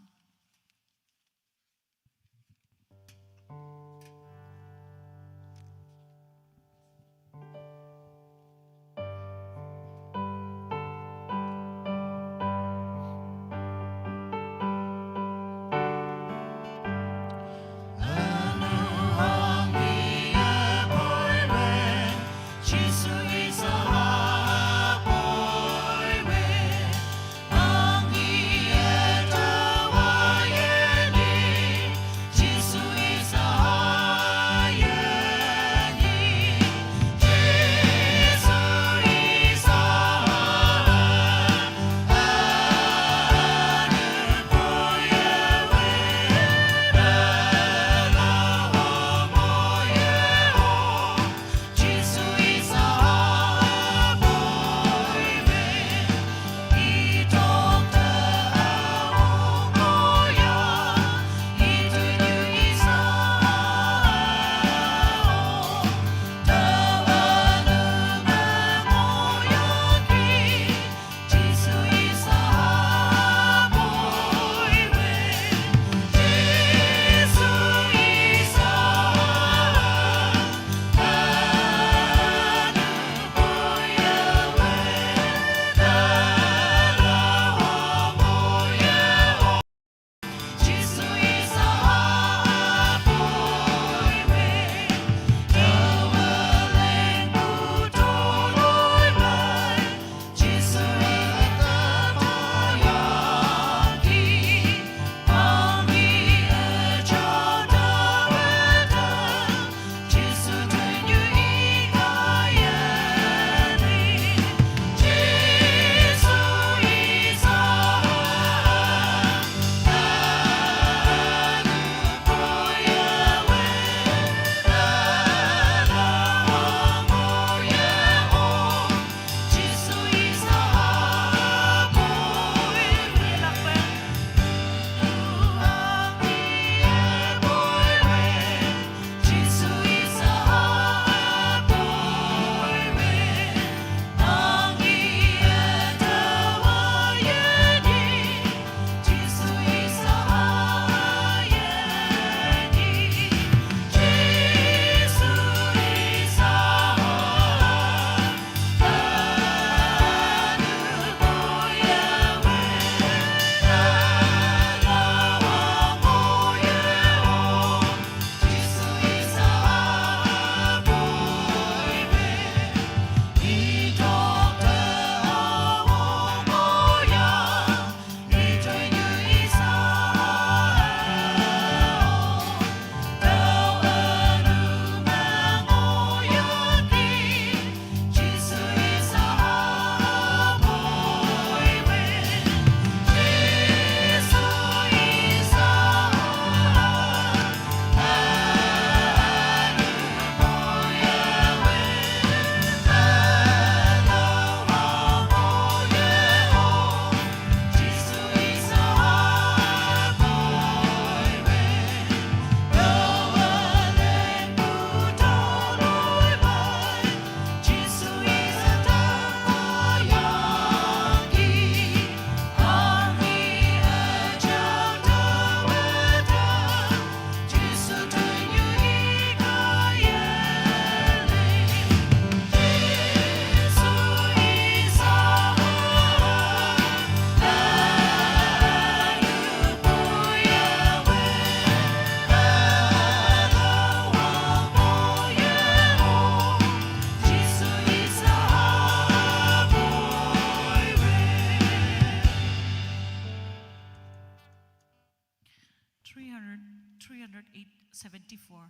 seventy-four,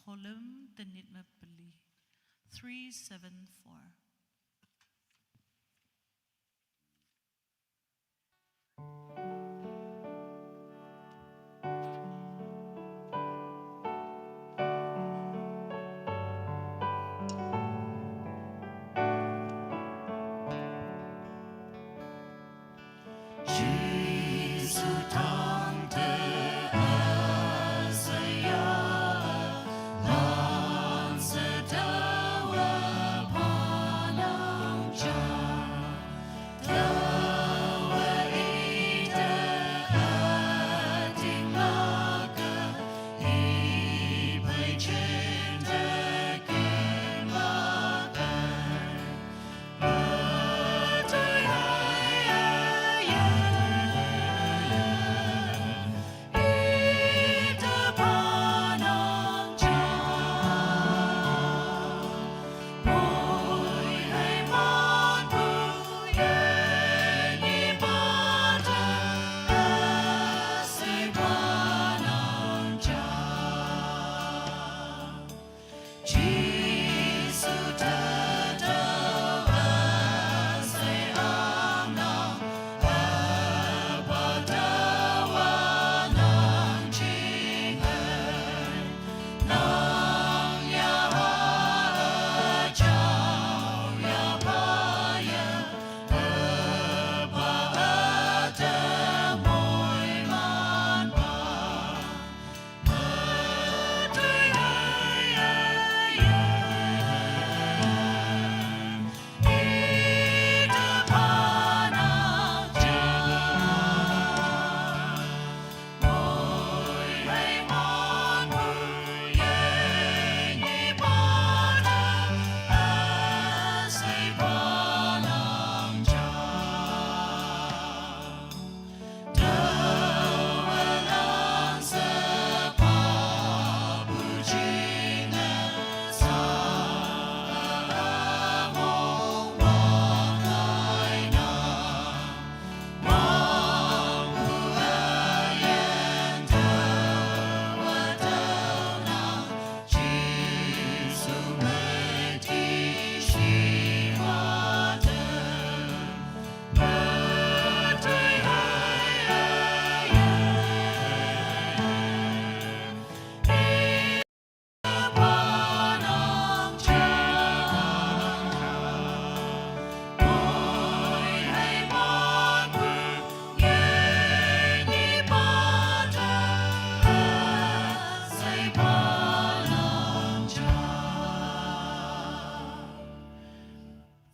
column thanit me peli, three seven four.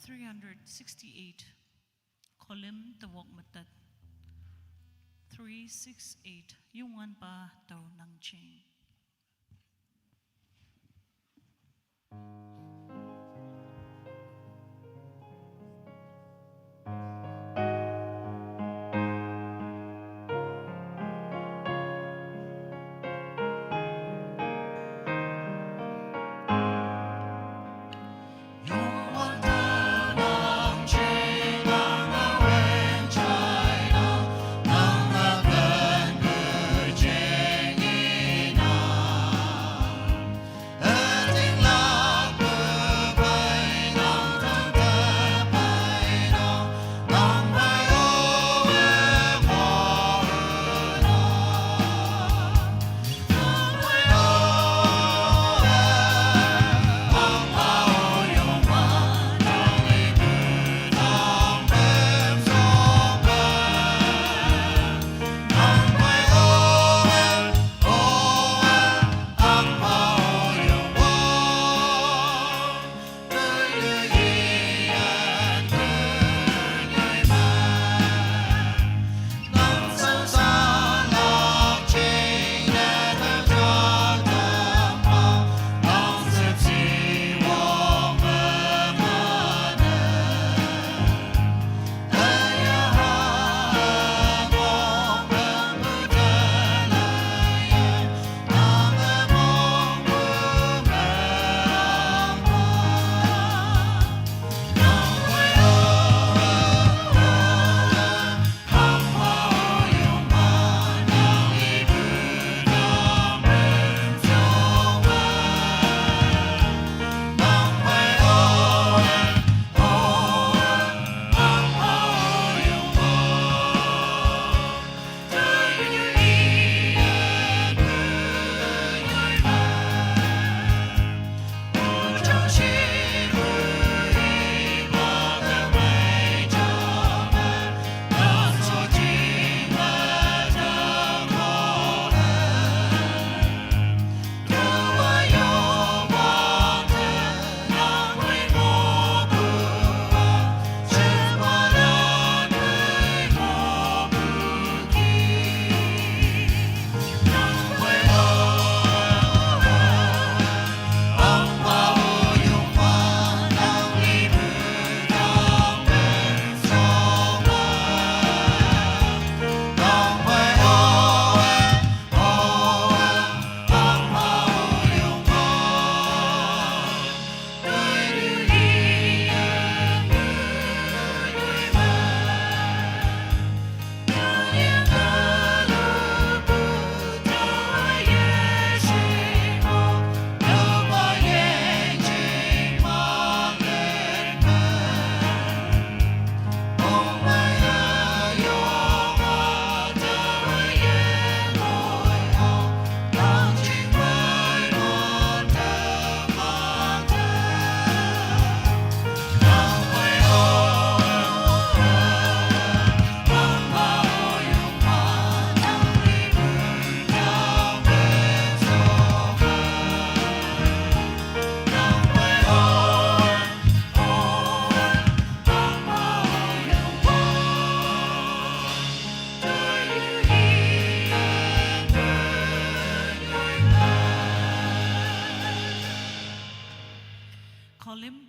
Three hundred sixty-eight, column tawok matat. Three six eight, Youngwanpa Tao Nang Ching.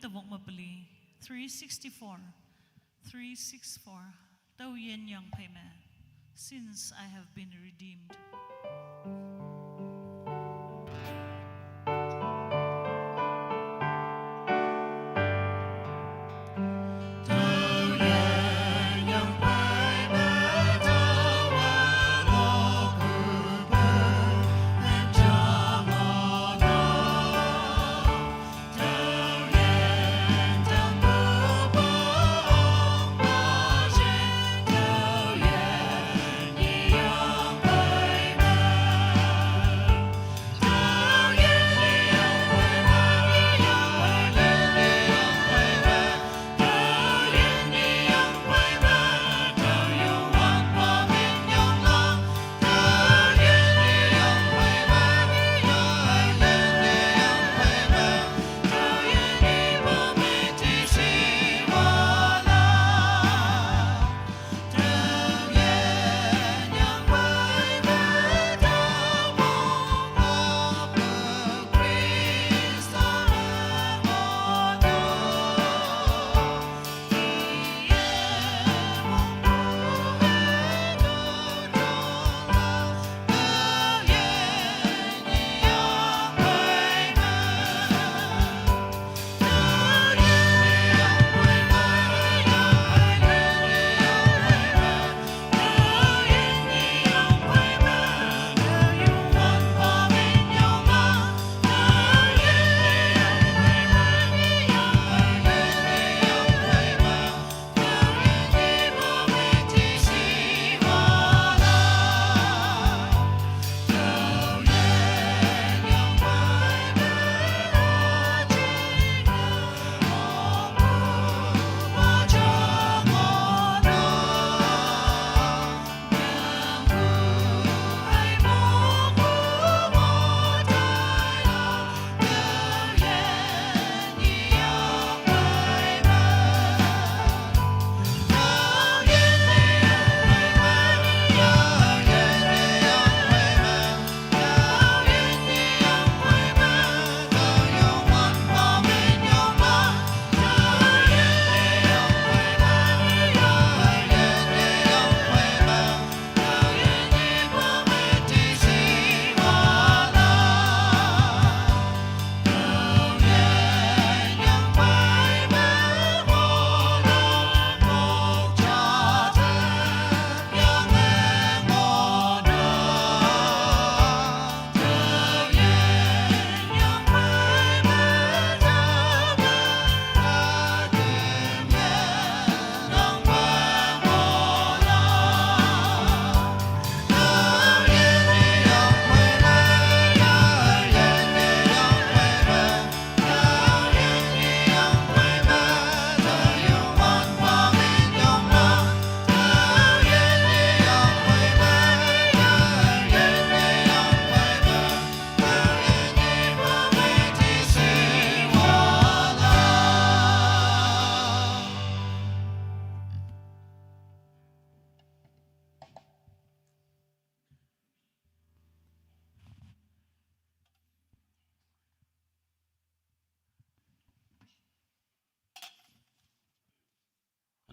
Tavok mapali, three sixty-four, three six four. Tao yen yang pei me. Since I have been redeemed.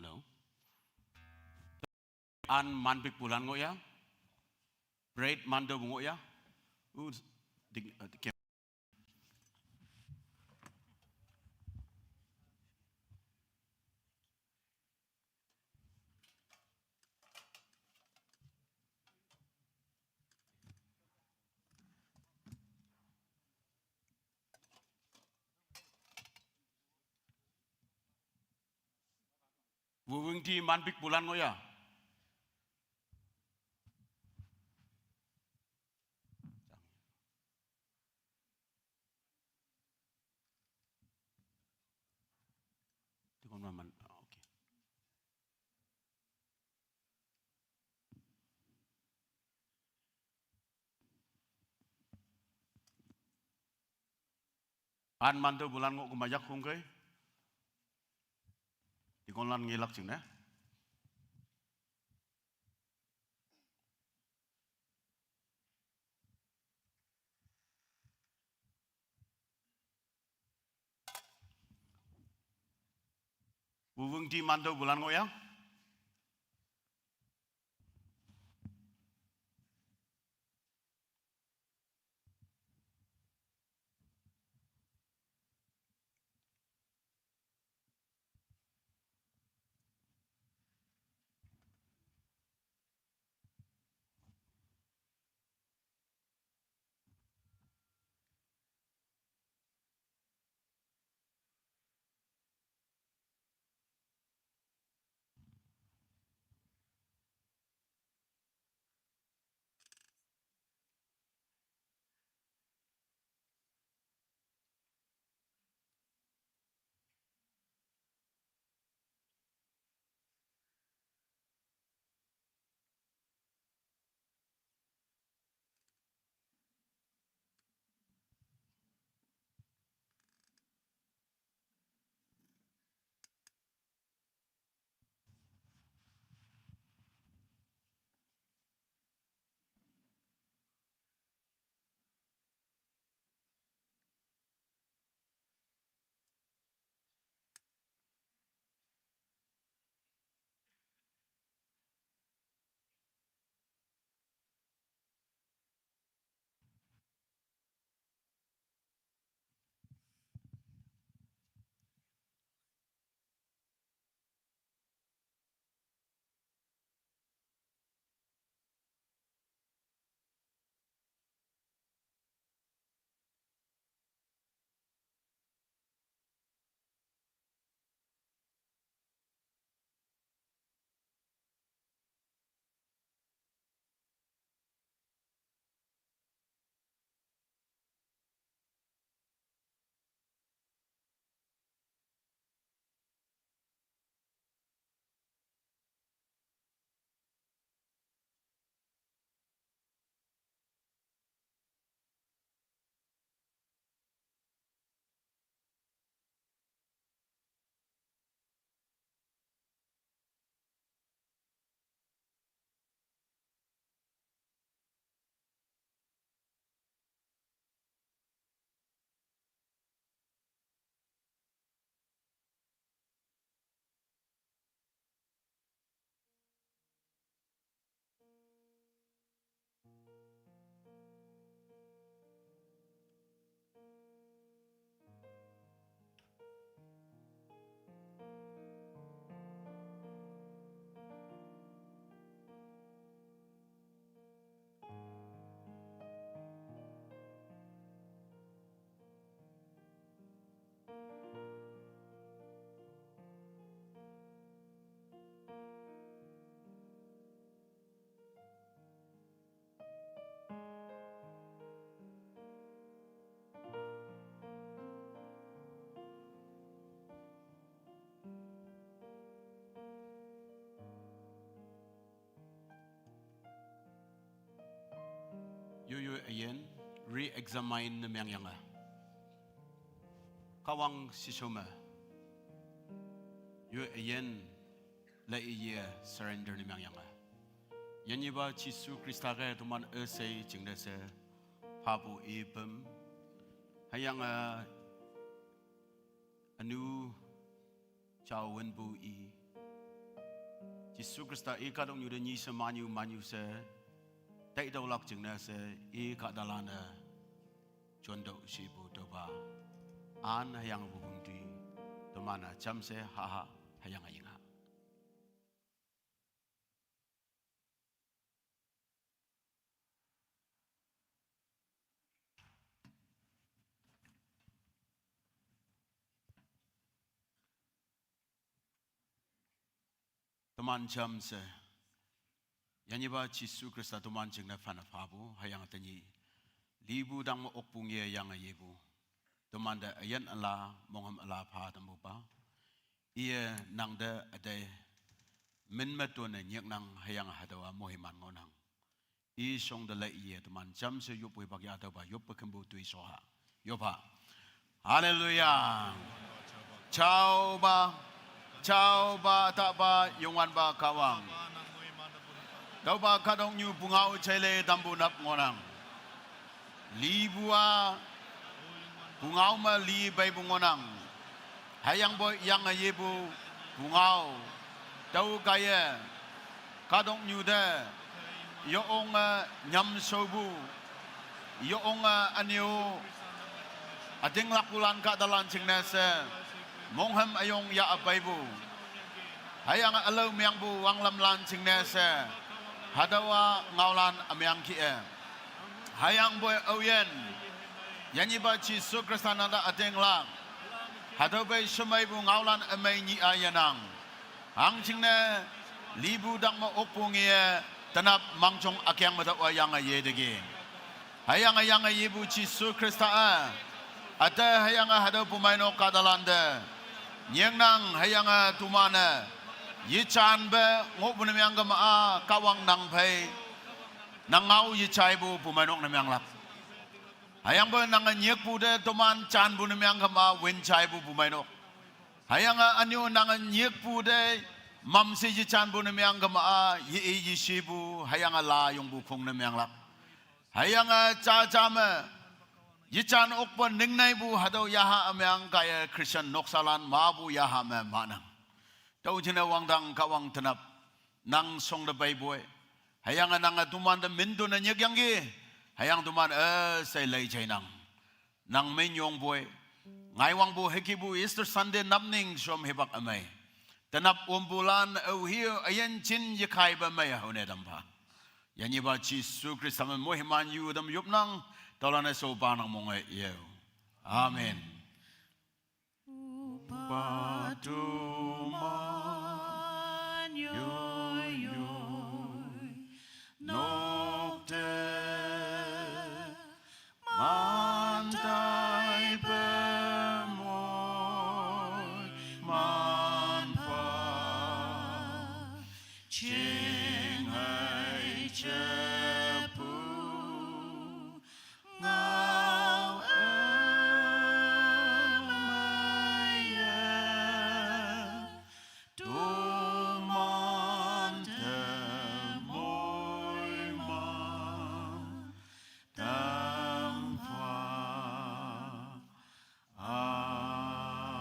Hello. An man bik bulan ngo ya. Bread man do bungo ya. U ding, uh, ding. Wewing di man bik bulan ngo ya. Di kon man, ah, okay. An man do bulan ngo kumayak hung kai. Di kon lan ngilak ching ne. Wüwüng ti manto bulan ngohyang. Yoyo üyin re-examine ne mengyange. Kahwang shishome. Yo üyin le iye surrender ne mengyange. Yanyiba Jesu Khrista ke toman üshei jingne she phapu ipüm. Hüyange ünu jao wünpu i. Jesu Khrista i kahtoknyu te nyi she manyu manyu she taitüolak jingne she i kahtalan-e jontüoh shipu tüopa. An hüyange wüwüng ti. Toman-e jamshe haha hüyange yinga. Teman jamshe. Yanyipa Jesu Khrista teman jingne phanne phapu, hüyange tenyih lipu tangme okpu ngeyange yepu. Temante üyin üla, monghüm üla pha tampupa. Iye nangte üte min me tonne nyiknang hüyange hatüowa moiman ngohnang. I shongte lei iye teman jamshe yoppu hipak yah tüopa yoppe kümpu toishoha. Yoppha. Haleluya. Jaopa, jaopa, tapa, Youngwanpa Kahwang. Tüopa kahtoknyu pungao jaile tampu nap ngohnang. Lipu-a, pungao me li peipu ngohnang. Hüyangpoi yange yepu, Pungao, tüo kaiye, kahtoknyu te, yeonge nyamshopu, yeonge ünyu, ütinglakpulan kahtalan jingne she, monghüm üyong yahpeipu. Hüyange ülao mengpu wanglamlan jingne she, hatüowa ngaolan ümeng kih-e. Hüyangpoi aoyin, yanyihpa Jesu Khrista nangte ütinglak, hatüo phei shemeipu ngaolan ümei nyih-a yenang. Hangjingne, lipu tak me okpu nge-e, tenap mangjong ükeng me tüowa yange yeteki. Hüyange yange yepu Jesu Khrista-a, üte hüyange hatüo bumeinok kahtalante, nyingnang hüyange toman-e, yejanpe ngohpu ne meng kema-a Kahwang nang phei, nang ngao yejaipu bumeinok ne menglak. Hüyangpoi nange nyikpu te toman janpu ne meng kema-a win jaipu bumeinok. Hüyange ünyu nange nyikpu te, mamshe yejanpu ne meng kema-a ye-i yeshipu hüyange layongpu khong ne menglak. Hüyange jaja me, yejan okpe ningneipu hatüo yaha ümeng kaiye Christian noksalan mapu yaha me manang. Tüo jingne wangdang Kahwang tenap, nang shongte peipoi. Hüyange nange tomante mintu ne nyikyangki, hüyange toman üshei lei jainang. Nang minyongpoi, ngaiwangpu hükepu Easter Sunday napning shom hipak ümei, tenap ompulan aohe üyin jin yekhaipe mei haone tampha. Yanyihpa Jesu Khrista me moiman yu tam yopnang, tüolan-e shopa nang monge yao. Amen. Opa toman yoiyoi nok te, man taipe moiman pha, jinghei jepu ngao ümeiye, toman te moiman tampha. Amen.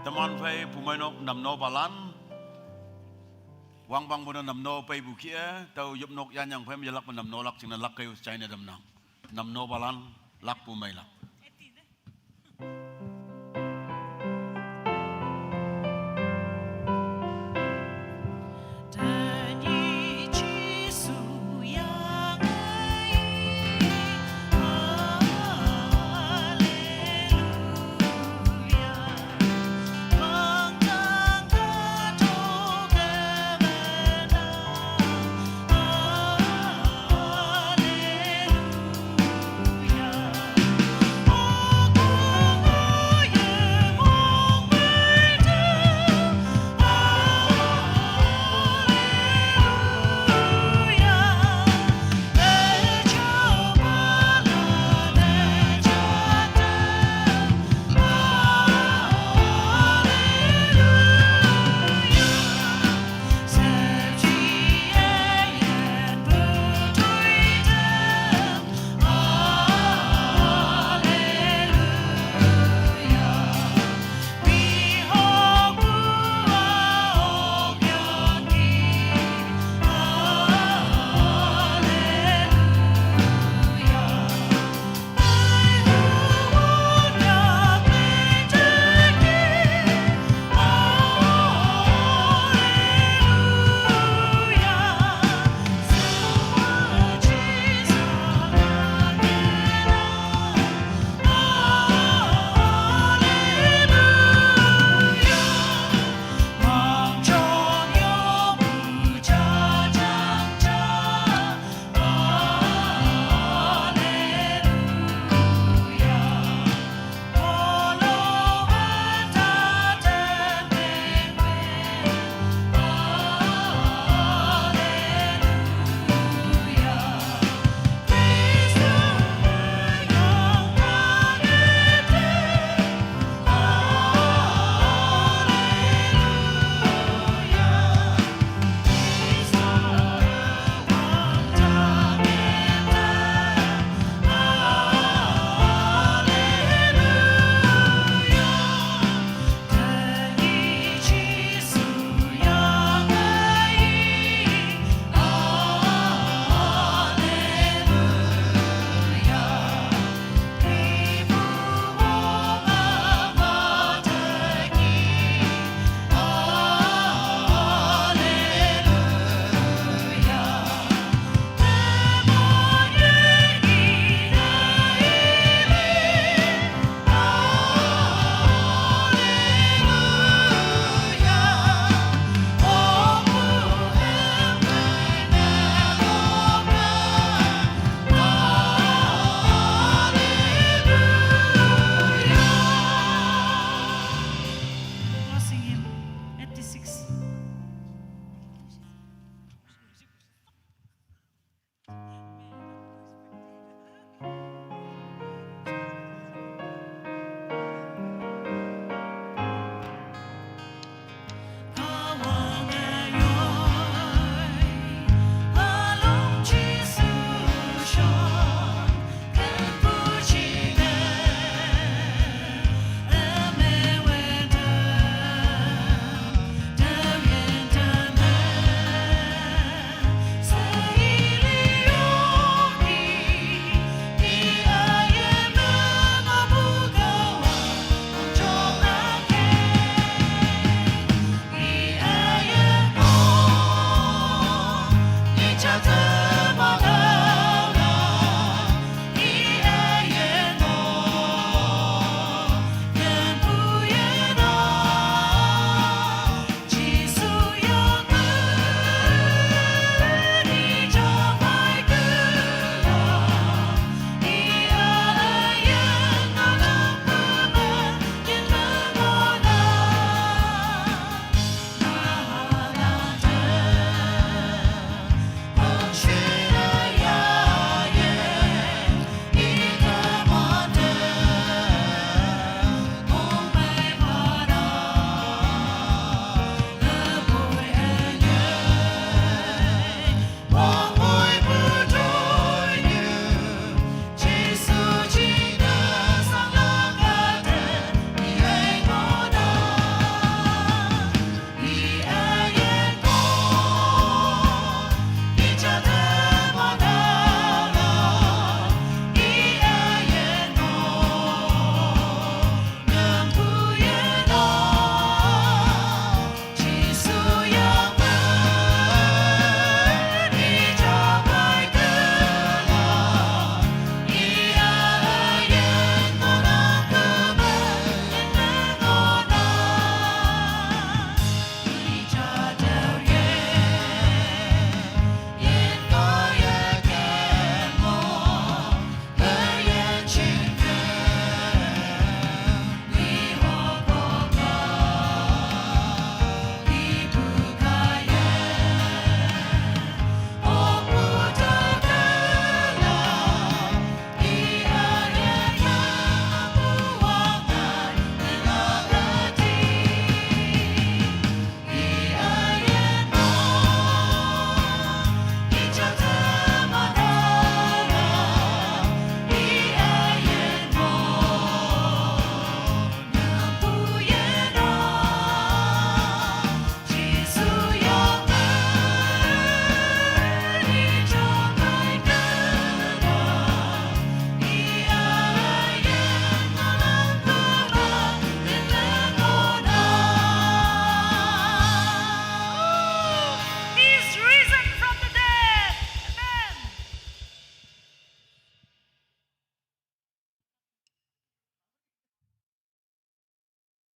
Teman phei bumeinok namnopalan, wangpangpu ne namno peipu kih-e, tüo yopnok yanyang phei me yelakpe namnolak jingne lak kei-o jaine tamnang. Namnopalan, lakpu meilak.